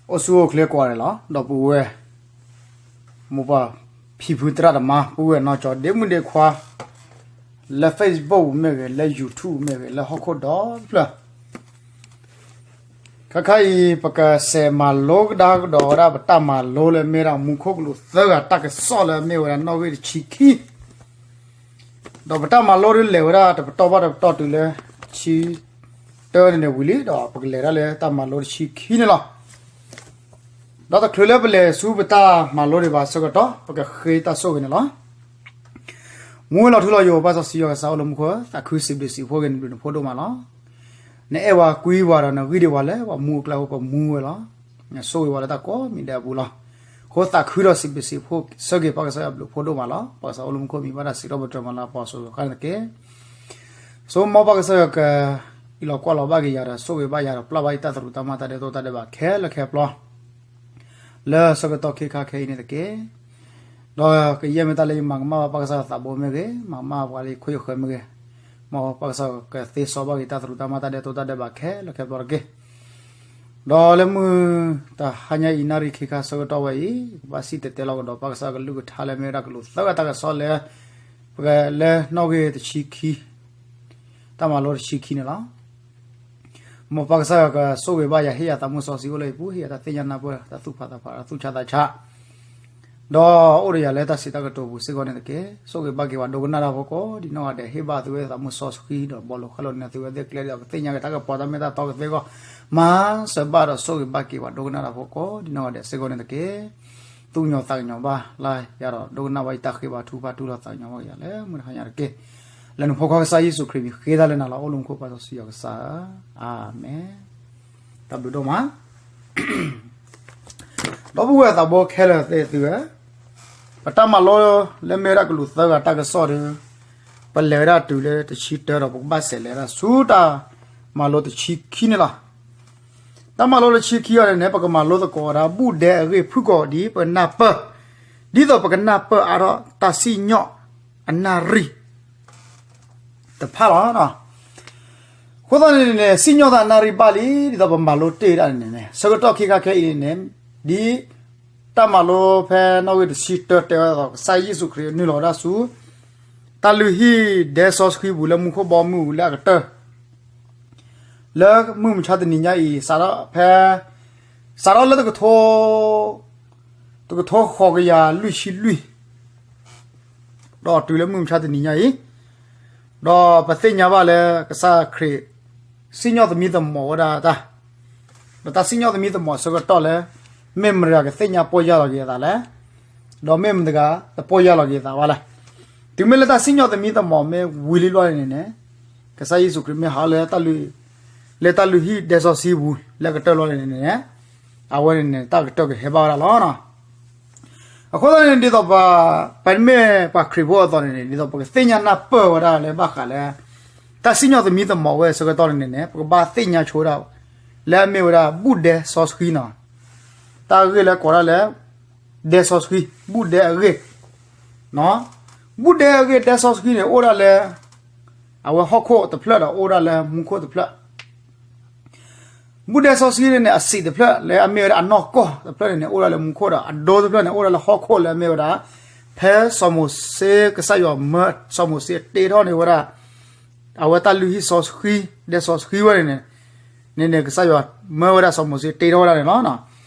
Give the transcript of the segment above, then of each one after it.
အိၣ်ဆူၣ်အိၣ်ချ့ကိးဂၤဒဲးလီၤ. ဒီပုၢ်ဝဲၢ် မိၢ်ပၢ်ဖံဖုသရၣ်သမါ ပုၢ်ဝဲၢ်နီၢ်ကၠီ ဒ့မုၣ်ဒ့ခွါ လၢ Facebook မ့ၢ်ဂ့ၤ, လၢ YouTube မ့ၢ်ဂ့ၤ, လၢဟီၣ်ခိၣ်ဒီဖျၢၣ် ခါခါအံၤ ပကစးမၤလိကဒါကဒီးဝဲဒၣ် ပတၢ်မၤလိလၢအမ့ၢ်ဒၣ်မူခိၣ်ကလူးသၢဂၤတၢ်ကစီၣ်လၢအမ့ၢ်ဝဲဒၣ်နီၣ်ဂံၢ်တဆံခံ, ဒီးပတၢ်မၤလိဒ်လဲၣ်ဝဲဒၣ် တပတီၢ်ဘၣ်တပတီၢ်တုၤလၢ တဆံတၢန့ၣ်န့ၣ်ဝံၤလံ, ဒီးပကလဲၤဒၣ်လၢတၢ်မၤလိတဆံခံန့ၣ်လီၤ. ဒီးတချုးလၢပလဲၤဆူပတၢ်မၤလိဒံးဘၣ်အဆၢကတီၢ် ပကဃ့တၢ်ဆိၣ်ဂ့ၤန့ၣ်လီၤ. မူဝဲလီၤထူလီၤယိာ် ပၢ်စီဆှံယွၤကစၢ်အိၣ်လၢမူခိၣ်, သးခုစံးဘျုးစံးဖှိၣ်က့ၤနဘျုးနဖှိၣ်ဒိၣ်မးလီၤ. နအဲၣ်ဝဲကွံဝဲဒီးနဂံၢ်ဒံးဝဲလၢပှၤမူအကျါအဃိ ပမူဝဲလီၤ. နဆိၣ်ဂ့ၤဝဲလၢတၢ်ကိးမံၤဒဲးအပူၤလီၤ. အဃိသးခုဒီးစံးဘျုးစံးဖှိၣ် ဆၢဂ့ၤပၢ်ကစၢ်ယွၤဘျုးဖှိၣ်ဒိၣ်မးလီၤ. ပၢ်ကစၢ်အိၣ်လၢမူခိၣ် မံၤဘၣ်တၢ်စံးထီၣ်ပတြၢၤမၤလၤကပီၤစိၤဃၣ်န့ၣ်တက့ၢ်. ဆိမိၣ်ပၢ်ကစၢ်ယွၤကအံးလီၤကွၢ်လီၤဘၣ်က့ၤယၤဒီး ဆိၣ်ဂ့ၤဘၣ်ယၤဒီးပျၢ်ဘၣ်ယတၢ်သရူးတၢ်မၤတၢ်ဒဲးတိၢ်တၢ်ဒဲးဘး ခဲလၢာ်ခဲဆ့ လၢဆၢကတီၢ်ခဲခါခဲအံၤန့ၣ်တက့ၢ်. ဒီးကယဲၢ်မ့ၢ်တၢ်လၢယမၤကမၣ်ဘၣ်ပၢ်ကစၢ်ယွၤသးဘိမ့ၢ်ဂ့ၤ, မၤကမၣ်ပှၤလၢယခိၣ်ယဃၢၤမ့ၢ်ဂ့ၤ, မ်ပၢ်ကစၢ်ယွၤကသ့စီဘၣ်က့ၤတၢ်သရူးတၢ်မၤတၢ်ဒဲးတိၢ်တၢ်ဒဲးဘးခဲလၢာ်ခဲဆ့တက့ၢ်. ဒီးလၢမုၢ်တဟါညါအံၤ နၣ်ရံၣ်ခံခါဆၢကတီၢ်ဝဲအံၤ ကဘၣ်စံၣ်တဲၤတဲလီၤကဒီး ပၢ်ကစၢ်ယွၤကလုၢ်ကထါလၢအမ့ၢ်ဝဲဒၣ်ကလူးသၢဂၤတၢ်ကစီၣ်လၢ ပကလၢနီၣ်ဂံၢ်တဆံခံ တၢ်မၤလိတဆံခံန့ၣ်လီၤ. မ်ပၢ်ကစၢ်ယွၤကဆိၣ်ဂ့ၤဘၣ်ယၤ ဟ့ၣ်ယၤသးမုၢ်စီဆှံအိၣ်လၢယပူၤ, ဟ့ၣ်ယၤတၢ်သ့ၣ်ညါနၢ်ပၢၢ်, တၢ်သူၣ်ဖးသးဖး, တၢ်သူၣ်ဆါသးဆါ, ဒီးအိၣ်ဒီးယၤလၢတၢ်စံးတၢ်ကတိၤပူၤစ့ၢ်ကီးန့ၣ်တက့ၢ်. ဆိၣ်ဂ့ၤဘၣ်က့ၤပှၤဒိကနၣ်တၢ်ဖိကိးဒ်နီၢ်ဂၤဒဲး, ဟ့ၣ်ဘၣ်သုဝဲသးမုၢ်စီဆှံ ဒီးဘီလိာ်ဃၣ်လိာ်န့ၢ်သုဝဲသ့ၣ်ကျဲဒီး ကသ့ၣ်ညါက့ၤတၢ်ကပီၤတၢ်မ့ၢ်တၢ်တီကသ့အဂီၢ်, မၤစၢၤဘၣ်ဒီးဆိၣ်ဂ့ၤဘၣ်က့ၤပှၤဒိကနၣ်တၢ်ဖိကိးဒ်နီၢ်ဂၤဒဲးစ့ၢ်ကီးန့ၣ်တက့ၢ်. သူၣ်ကညီၤသးကညီၤဘၣ်လၢယၤဒီး ဒိကနၣ်ဘၣ်ယတၢ်ဃ့ဘါထုကဖၣ် တူၢ်လိာ်သးကညီၤဘၣ်က့ၤယၤလၢမုၢ်တဟါညါတက့ၢ်. လၢနဖိခွါကစၢ်ယ့ၣ်ၡူးခရံာ်အမံၤဃ့တၢ်လၢနၤလီၤ. အိၣ်လၢမူခိၣ် ပၢ်စီဆှံယွၤကစၢ်ဧၢ, အၤမ့ၣ်. တၢ်ဘျုးဒိၣ်မး. ဒီပုၢ်ဝဲၢ်သးဘိခဲလၢာ်သ့ၣ်သုဧၢ, ပတၢ်မၤလိလၢမ့ၢ်ဝဲဒၣ်ကလူးသၢဂၤတၢ်ကစီၣ်ဒီး ပလဲၤဝဲဒၣ်တုၤလၢတဆံတၢဒီး ပကဘၣ်စးလဲၤဝဲဒၣ်ဆူတၢ်မၤလိတဆံခံန့ၣ်လီၤ. တၢ်မၤလိတဆံခံအံၤန့ၣ်န့ၣ် ပကမၤလိသကိးဝဲဒၣ် ဘူၣ်ဒဲအဂ့ၢ်ဖုၣ်ကိာ်ဒ်ပနၢ်ပၢၢ်, ဒ်သိးပကနၢ်ပၢၢ်အါထီၣ်တၢ်စံၣ်ညီၣ်အနၣ်ရံၣ်တဖၣ်လီၤ. အဃိသတးန့ၣ်န့ၣ် စံၣ်ညီၣ်တၢ်အနၣ်ရံၣ်ဘၣ်လံ, ဒ်သိးပမၤလိတ့ၢ်ဒၣ်န့ၣ်န့ၣ် ဆၢကတီၢ်ခံခါခဲအံၤန့ၣ်န့ၣ် ဒ်တၢ်မၤလိဖဲနီၣ်ဂံၢ်တဆံတၢတဲဝဲဒ်သိး ကစၢ်ယ့ၣ်ၡူးခရံာ်နုာ်လီၤဝဲဒၣ်ဆူ တၢ်လုၢ်ဟံၣ်ဒဲစီဆှံပူၤလၢမူခိၣ်ဘီမုၢ်လၢအကတၢၢ် လၢမုၢ်မဆါတနံၤညါအံၤ စးထီၣ်ဖဲ စးထီၣ်လၢတကထိ တကထိဃိးကယၤလွံၢ်ဆံလွံၢ် ဒီးတုၤလၢမုၢ်မဆါတနံၤညါအံၤ, ဒီးပသ့ၣ်ညါဘၣ်လၢကစၢ်ခရံာ် စံၣ်ညီၣ်သမံသမိးဝဲဒၣ်တၢ်, ဒီးတၢ်စံၣ်ညီၣ်သမံသမိးအဆၢကတီၢ်လၢ မ့ၢ်မတၤတဂၤကသ့ၣ်ညါပီၢ်ယၢ်လီၤက့ၤအသးလဲၣ်, ဒီးမ့ၢ်မတၤတဂၤတပီၢ်ယၢ်လီၤက့ၤအသးဘၣ်လဲၣ်. တုၤမ့ၢ်လၢတၢ်စံၣ်ညီၣ်သမံသမိးမ့ၢ်ဝံၤလံဘျီန့ၣ်န့ၣ်, ကစၢ်ယ့ၣ်ၡူးခရံာ်မ့ၢ်ဟးလၢ လၢတၢ်လုၢ်ဟံၣ်ဒဲစီဆှံပူၤလၢအကတၢၢ်လီၤန့ၣ်န့ၣ်, အဝဲန့ၣ်န့ၣ် တၢ်ကတၢၢ်ကဟဲဘၣ်ဝဲဒၣ်လီၤ. အဃိသတးန့ၣ် ဒ်သိးပ ပမ့ၢ်ပှၤခရံာ်ဖိအသိးန့ၣ်န့ၣ် ဒ်သိးပကသ့ၣ်ညါနၢ်ပၢၢ်ဝဲဒၣ်လၢဘၣ်ဃးလၢ တၢ်စံၣ်ညီၣ်သမံသမိးဝဲအဆၢကတီၢ်န့ၣ်န့ၣ် ပကဘၣ်သ့ၣ်ညါဆိဝဲဒၣ် လၢအမ့ၢ်ဝဲဒၣ်ဘူၣ်ဒဲစီဆှံနီၤ, တၢ်ဂ့ၢ်လၢကိးဒၣ်လၢ ဒဲစီဆှံ ဘူၣ်ဒဲအဂ့ၢ်, ဘူၣ်ဒဲအဂ့ၢ်ဒဲစီဆှံန့ၣ် အိၣ်ဒၣ်လၢ အဝဲဟီၣ်ခိၣ်တဖျၢၣ်ဒီး အိၣ်ဒၣ်လၢမူခိၣ်တဖျၢၣ် ဘူၣ်ဒဲစီဆှံန့ၣ်န့ၣ် အစံးတဖျၢၣ်လၢအမ့ၢ်ဝဲဒၣ်အနီၢ်ကီၢ်တဖျၢၣ်န့ၣ်န့ၣ် အိၣ်ဒၣ်လၢမူခိၣ်ဒီး အဒိတဖျၢၣ်န့ၣ် အိၣ်ဒၣ်လၢဟီၣ်ခိၣ်လၢအမ့ၢ်ဝဲဒၣ် ဖဲစီၤမိၤၡ့ကစၢ်ယွၤမၢ စီၤမိၤၡ့တ့ထီၣ်န့ၢ်ဝဲဒၣ် အဝဲတၢ်လုၢ်ဟံၣ်စီဆှံ ဒဲစီဆှံဝဲန့ၣ်န့ၣ် န့ၣ်န့ၣ် ကစၢ်ယွၤမၢဝဲဒၣ်စီၤမိၤၡ့တ့ထီၣ်ဝဲဒၣ်န့ၣ်လီၤ.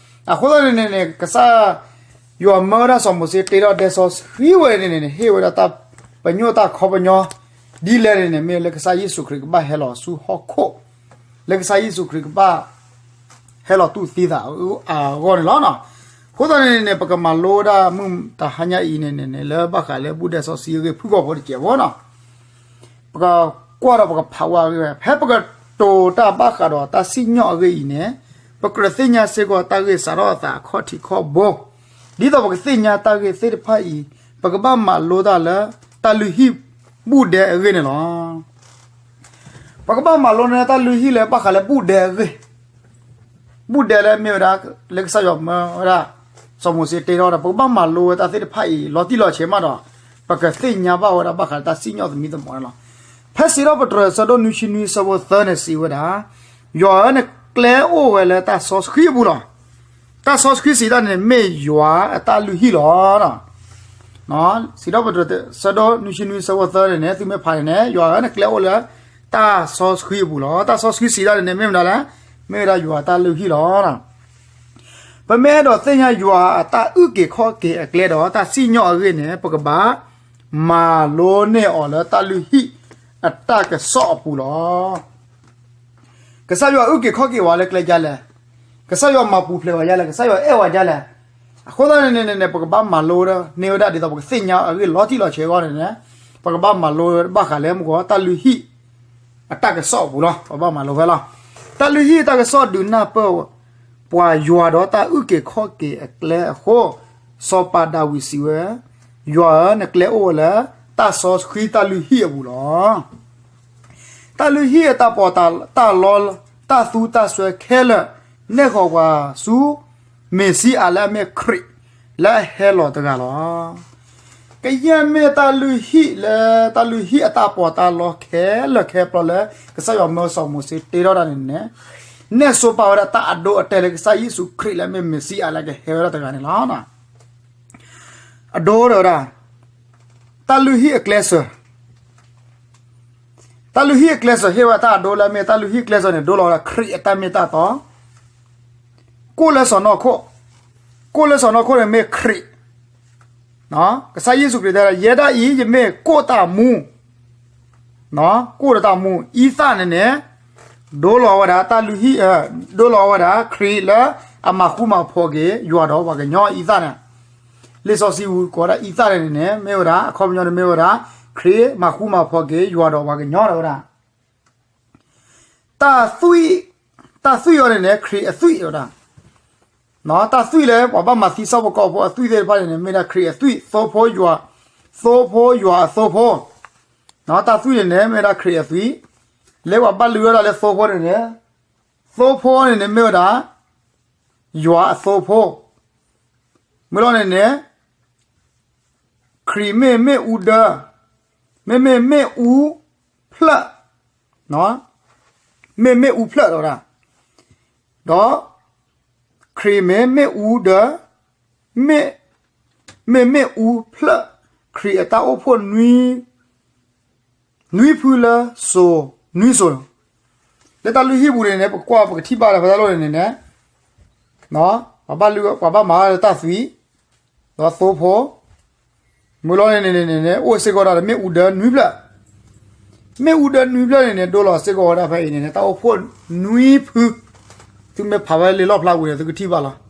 အဃိသတးန့ၣ်န့ၣ်န့ၣ် ကစၢ်ယွၤမၢဝဲဒၣ်စီၤမိၤၡ့တ့ထီၣ်ဒဲစီဆှံဝဲန့ၣ်န့ၣ်န့ၣ် ဟ့ၣ်ဝဲဒၣ်တၢ်ပညိၣ်တၢ်ခီပညီ ဒ်လဲၣ်န့ၣ်န့ၣ် မ့ၢ်လၢကစၢ်ယ့ၣ်ၡူးခရံာ်ကဘၣ်ဟဲလီၤဆူဟီၣ်ခိၣ် လၢကစၢ်ယ့ၣ်ၡူးခရံာ်ကဘၣ် ဟဲလီၤတူၢ်သံသးအဂီၢ်န့ၣ်လီၤ. အဃိသတးန့ၣ်န့ၣ် ပကမၤလိဝဲဒၣ်မုၢ်တဟါညါအံၤန့ၣ်န့ၣ်န့ၣ် လၢဘၣ်ဃးလၢဘူၣ်ဒဲစီဆှံအဂ့ၢ်ဖုၣ်ကိာ်ဖိတစဲးဖိနီၤ ပကကွၢ်ဒီးပကဖးဝဲအဂ့ၢ်ဝဲ ဖဲပကတိၤတၢ်ဘၣ်ဃးဒီးတၢ်စံၣ်ညီၣ်အဂ့ၢ်အံၤန့ၣ် ပကြၢးသ့ၣ်ညါစ့ၢ်ကီးတၢ်ဂ့ၢ်စးထီၣ်အသးအခီၣ်ထံးခီၣ်ဘိ, ဒ်သိးပကသ့ၣ်ညါတၢ်ဂ့ၢ်သ့ၣ်တဖၣ်အံၤ ပကဘၣ်မၤလိတၢ်လၢတၢ်လုၢ်ဟံၣ်ဘူၣ်ဒဲအဂ့ၢ်န့ၣ်လီၤ. ပကဘၣ်မၤလိန့ၢ်တၢ်လုၢ်ဟံၣ်လၢဘၣ်ဃးလၢဘူၣ်ဒဲအဂ့ၢ် ဘူၣ်ဒဲလၢမ့ၢ်ဝဲဒၣ် လၢကစၢ်ယွၤမၢဝဲဒၣ် စီၤမိၤၡ့တ့ထီၣ်ဒီး ပကဘၣ်မၤလိဝဲတၢ်သ့ၣ်တဖၣ်အံၤ လီၤတံၢ်လီၤဆဲးမးဒီး ပကသ့ၣ်ညါဘၣ်ဝဲဒၣ်ဘၣ်ဃးလၢတၢ်စံၣ်ညီၣ်သမံသမိးန့ၣ်လီၤ. ဖဲစံးထီၣ်ပတြၢၤ အဆၢဒိၣ်နွံဆံနွံ အဆၢဖိသၢန့ၣ် စံးဝဲဒၣ်, ယွၤဧၢ, နကျဲအိၣ်ဝဲလၢတၢ်စီဆှံအပူၤလီၤ. တၢ်စီဆှံစံးတၢ်န့ၣ်န့ၣ် မ့ၢ်ယွၤအတၢ်လုၢ်ဟံၣ်လီၤ. စံးထီၣ်ပတြၢၤ ဆၢဒိၣ်နွံဆံနွံ ဆၢဖိသၢန့ၣ်န့ၣ် သုမ့ၢ်ဖးန့ၣ်န့ၣ် ယွၤဧၢ နကျဲအိၣ်လၢတၢ်စီဆှံအပူၤလီၤ. တၢ်စီဆှံစံးတၢ်န့ၣ်န့ၣ် မ့ၢ်မနုၤလဲၣ်, မ့ၢ်ဝဲဒၣ်ယွၤအတၢ်လုၢ်ဟံၣ်လီၤ. ပမ့ၢ်အဲၣ်ဒိးသ့ၣ်ညါယွၤအတၢ်အုၣ်က့ၤခီၣ်က့ၤအကျဲဒီးတၢ်စံၣ်ညီၣ်အဂ့ၢ်န့ၣ် ပကဘၣ်မၤလိန့ၢ်အီၤလၢတၢ်လုၢ်ဟံၣ်အတၢ်ကစီၣ်အပူၤလီၤ. ကစၢ်ယွၤအုၣ်က့ၤခီၣ်က့ၤဝဲလၢကျဲဒ်လဲၣ်, ကစၢ်ယွၤမၤပူၤဖျဲးဝဲဒ်လဲၣ်, ကစၢ်ယွၤအဲၣ်ဝဲဒ်လဲၣ်, အဃိသတးန့ၣ်န့ၣ် ပကဘၣ်မၤလိန့ၢ်ဝဲဒၣ် ဒ်သိးပကသ့ၣ်ညါအဂ့ၢ်လီၤတံၢ်လီၤဆဲးအဂီၢ်န့ၣ်န့ၣ် ပကဘၣ်မၤလိဘၣ်ဃးလၢမူကီၢ် တၢ်လုၢ်ဟံၣ် အတၢ်ကစီၣ်အပူၤလီၤ. ပဘၣ်မၤလိဖဲလီၤ. တၢ်လုၢ်ဟံၣ်အတၢ်ကစီၣ်ဒုးနၢ်ပၢၢ်ပှၤယွၤဒီးတၢ်အုၣ်က့ၤခီၣ်က့ၤအကျဲအဃိ, စီၤပၤဒၤဝံးစံးဝဲ, ယွၤဧၢ, နကျဲအိၣ်ဝဲလၢတၢ်စီဆှံတၢ်လုၢ်ဟံၣ်အပူၤလီၤ. တၢ်လုၢ်ဟံၣ်အတၢ်ပီးတၢ်လီ တၢ်သူတၢ်စွဲခဲလၢာ် နဲၣ်ဃီၤပှၤဆူ မ့ၤၡံအၤလၢအမ့ၢ်ခရံာ် လၢအဟဲလီၤတဂၤလီၤ. ကယဲၢ်မ့ၢ်တၢ်လုၢ်ဟံၣ်လၢ တၢ်လုၢ်ဟံၣ်အတၢ်ပီးတၢ်လီခဲလၢာ်ခဲပျီလၢ ကစၢ်ယွၤမၢစီၤမိၤၡ့တ့ထီၣ်ဒၣ်န့ၣ်န့ၣ်, နဲၣ်ဆိပာ်ဝဲဒၣ်တၢ်အဒိအတဲာ်လၢကစၢ်ယ့ၣ်ၡူးခရံာ်လၢအမ့ၢ်မ့ၤၡံအၤလၢကဟဲဝဲဒၣ်တဂၤန့ၣ်လီၤ. အဒိတဲဝဲဒၣ် တၢ်လုၢ်ဟံၣ်အကျဲစၢၤ တၢ်လုၢ်ဟံၣ်အကျဲစၢၤ ဟ့ၣ်ဝဲတၢ်အဒိလၢအမ့ၢ်တၢ်လုၢ်ဟံၣ်အကျဲစၢၤန့ၣ် ဒိလီၤဝဲဒၣ်ခရံာ်အတၢ်မ့ၢ်တၢ်တီ, ကိၣ်လၢစီၢ်နီၤခိၣ်, ကိၣ်လၢစီၢ်နီၤခိၣ်န့ၣ်မ့ၢ်ခရံာ်, ကစၢ်ယ့ၣ်ၡူးခရံာ်တဲဝဲဒၣ် ယဲဒၣ်အံၤ ယမ့ၢ်ကိၣ်တၢ်မူ, ကိၣ်ဒီးတၢ်မူ, အံသၣ်န့ၣ်န့ၣ် ဒိလီၤဝဲဒၣ်တၢ်လုၢ်ဟံၣ်, ဒိလီၤဝဲဒၣ်ခရံာ်လၢအမၤဃူမၤဖိးက့ၤ ယွၤဒီးပှၤကညီအံသၣ်န့ၣ်, လံာ်စီဆှံပူၤကိးဝဲဒၣ်အံသၣ်န့ၣ်န့ၣ် မ့ၢ်ဝဲဒၣ် အခီပညီန့ၣ်မ့ၢ်ဝဲဒၣ် ခရံာ်မၤဃူမၤဖိးက့ၤ ယွၤဒီးပှၤကညီတဲဝဲဒၣ်, တၢ်သွံၣ်, တၢ်သွံၣ်အီၤန့ၣ်န့ၣ် ခရံာ်အသွံၣ်တဲဝဲဒၣ်, တၢ်သွံၣ်လၢပှၤဘၣ်မၤသံစီၣ်ဖိကီၢ်ဖိအသွံၣ်သ့ၣ်တဖၣ်န့ၣ်န့ၣ် မ့ၢ်ဒၣ်ခရံာ်အသွံၣ်, သိဖိယွၤ, သိဖိယွၤအသိဖိ, တၢ်သွံၣ်န့ၣ်န့ၣ် မ့ၢ်ဒၣ်ခရံာ်အသွံၣ်, လၢပှၤဘၣ်လုၢ်ဝဲဒၣ်လၢသိဖိန့ၣ်န့ၣ်, သိဖိန့ၣ်န့ၣ် မ့ၢ်ဝဲဒၣ် ယွၤအသိဖိ, မ့ၢ်လီၤန့ၣ်န့ၣ် ခရံာ်မ့ၢ်မ့ၣ်အူဒၢ, မ့မ့ၢ်မ့ၣ်အူဖျၢၣ်, မ့ၢ်မ့ၣ်အူဖျၢၣ်တဲဝဲဒၣ်, ဒီး ခရံာ်မ့ၢ်မ့ၣ်အူဒၢ, မ့ၢ်, မ့ၢ်မ့ၣ်အူဖျၢၣ်, ခရံာ်အတၢ်အိၣ်ဖှိၣ်နွံ နွံဖုလၢစိၤ, နွံစိၤ, လၢတၢ်လုၢ်ဟံၣ်ပူၤန့ၣ်န့ၣ် ပကွၢ်ပကထံၣ်ဘၣ်ဒီးဖဲတၢ်လီၢ်န့ၣ်န့ၣ်န့ၣ်, ပှၤဘၣ်လုၢ်, ပှၤဘၣ်မၤလၢတၢ်သွံၣ်, ဒီးသိဖိ, မ့ၢ်လီၤန့ၣ်န့ၣ်န့ၣ်န့ၣ် အိၣ်စ့ၢ်ကီးဒၣ်ဒီးမ့ၣ်အူဒၢနွံဖျၢၣ်, မ့ၣ်အူဒၢနွံဖျၢၣ်န့ၣ်န့ၣ် ဒိလီၤစ့ၢ်ကီးဝဲဒၣ်ဖဲအံၤန့ၣ်န့ၣ် တၢ်အိၣ်ဖှိၣ်နွံဖု, သုမ့ၢ်ဖးဝဲလံာ်လီၣ်ဖျါပူၤန့ၣ် သုကထံၣ်ဘၣ်လီၤ.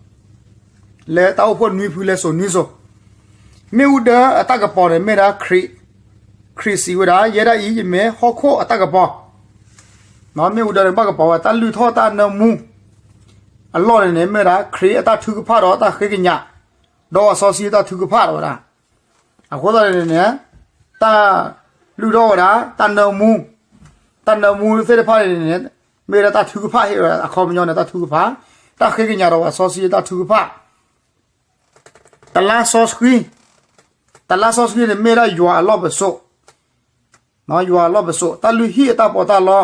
လၢတၢ်အိၣ်ဖှိၣ်နွံဖုလၢစိၤနွံစိၤ, မ့ၣ်အူဒၢအတၢ်ကပီၤန့ၣ် မ့ၢ်ဒၣ်ခရံာ်, ခရံာ်စံးဝဲဒၣ် ယဲဒၣ်အံၤ ယမ့ၢ်ဟီၣ်ခိၣ်အတၢ်ကပီၤ, မ့ၣ်အူဒၢန့ၣ်ဘၣ်ကပီၤဝဲ တၢ်လုၢ်ထီၣ်တၢ်နၢမူအလီၢ်န့ၣ်န့ၣ် မ့ၢ်ဝဲဒၣ်ခရံာ်အတၢ်ထုကဖၣ်ဒီးတၢ်ဃ့ကညး, ဒီးစီဆှံအတၢ်ထုကဖၣ်ဒီးဝဲဒၣ် အဃိသတးန့ၣ်န့ၣ်, တၢ်လုၢ်ထီၣ်ဝဲဒၣ် တၢ်နၢမူ, တၢ်နၢမူသ့ၣ်တဖၣ်န့ၣ်န့ၣ်, မ့ၢ်ဝဲဒၣ်တၢ်ထုကဖၣ်ဟ့ၣ်ဝဲဒၣ် အခီပညီန့ၣ် တၢ်ထုကဖၣ်, တၢ်ဃ့ကညးဒီးပှၤစီဆှံအတၢ်ထုကဖၣ်, တလါစီဆှံ, တလါစီဆှံန့ၣ်မ့ၢ်ဝဲဒၣ်ယွၤအလီၢ်ပစိာ်, ယွၤအလီၢ်ပစိာ်, တၢ်လုၢ်ဟံၣ်အတၢ်ပီးတၢ်လီ,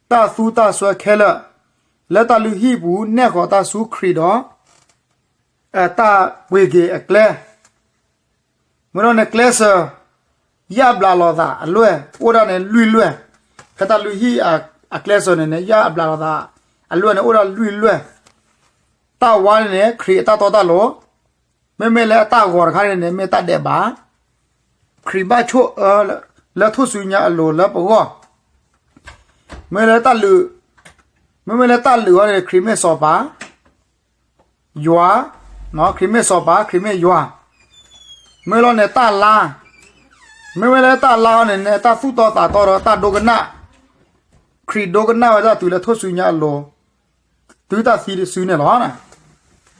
တၢ်သူတၢ်စွဲခဲလၢာ်, လၢတၢ်လုၢ်ဟံၣ်ပူၤ နဲၣ်ဃီၤတၢ်ဆူခရံာ်ဒီး အတၢ်ပှ့ၤက့ၤအကျဲ မ့ၢ်လီၤန့ၣ် ကျဲစၢၤ, ယၣ်ဘျးလိာ်သးအလွဲၢ် အိၣ်ဒၣ်န့ၣ်လွံၢ်လွဲၢ်, ဖဲတၢ်လုၢ်ဟံၣ်အကျဲစၢၤန့ၣ်န့ၣ် ယၣ်အဘျးလိာ်သးအလွဲၢ်န့ၣ် အိၣ်ဒၣ်လွံၢ်လွဲၢ်, တၢ်ဝါန့ၣ်န့ၣ် ခရံာ်အတၢ်တီတၢ်လိၤ, မ့မ့ၢ်လၢအတၢ်ဂီၤတခါန့ၣ်န့ၣ် မ့ၢ်တၢ်ဒဲးဘး, ခရံာ်ဘၣ်ဆိၣ်အၢ လၢထူၣ်စုညါအလိၤလၢပဂီၢ်, မ့ၢ်လၢတၢ်လုၢ်, မ့မ့ၢ်လၢတၢ်လုၢ်အီၤန့ၣ် ခရံာ်မ့ၢ်စီၤပၤ ယွၤ, ခရံာ်မ့ၢ်စီၤပၤ ခရံာ်မ့ၢ်ယွၤ, မ့ၢ်လီၤန့ၣ်တၢ်လါ, မ့မ့ၢ်လၢတၢ်လါအီၤန့ၣ်န့ၣ် တၢ်သူၣ်တီသးတီဒီးတၢ်ဒိကနၣ်, ခရံာ်ဒိကနၣ်ဝဲဒၣ်တုၤလၢထူၣ်စုညါအလိၤ, တုၤတၢ်သံတစုန့ၣ်လီၤ.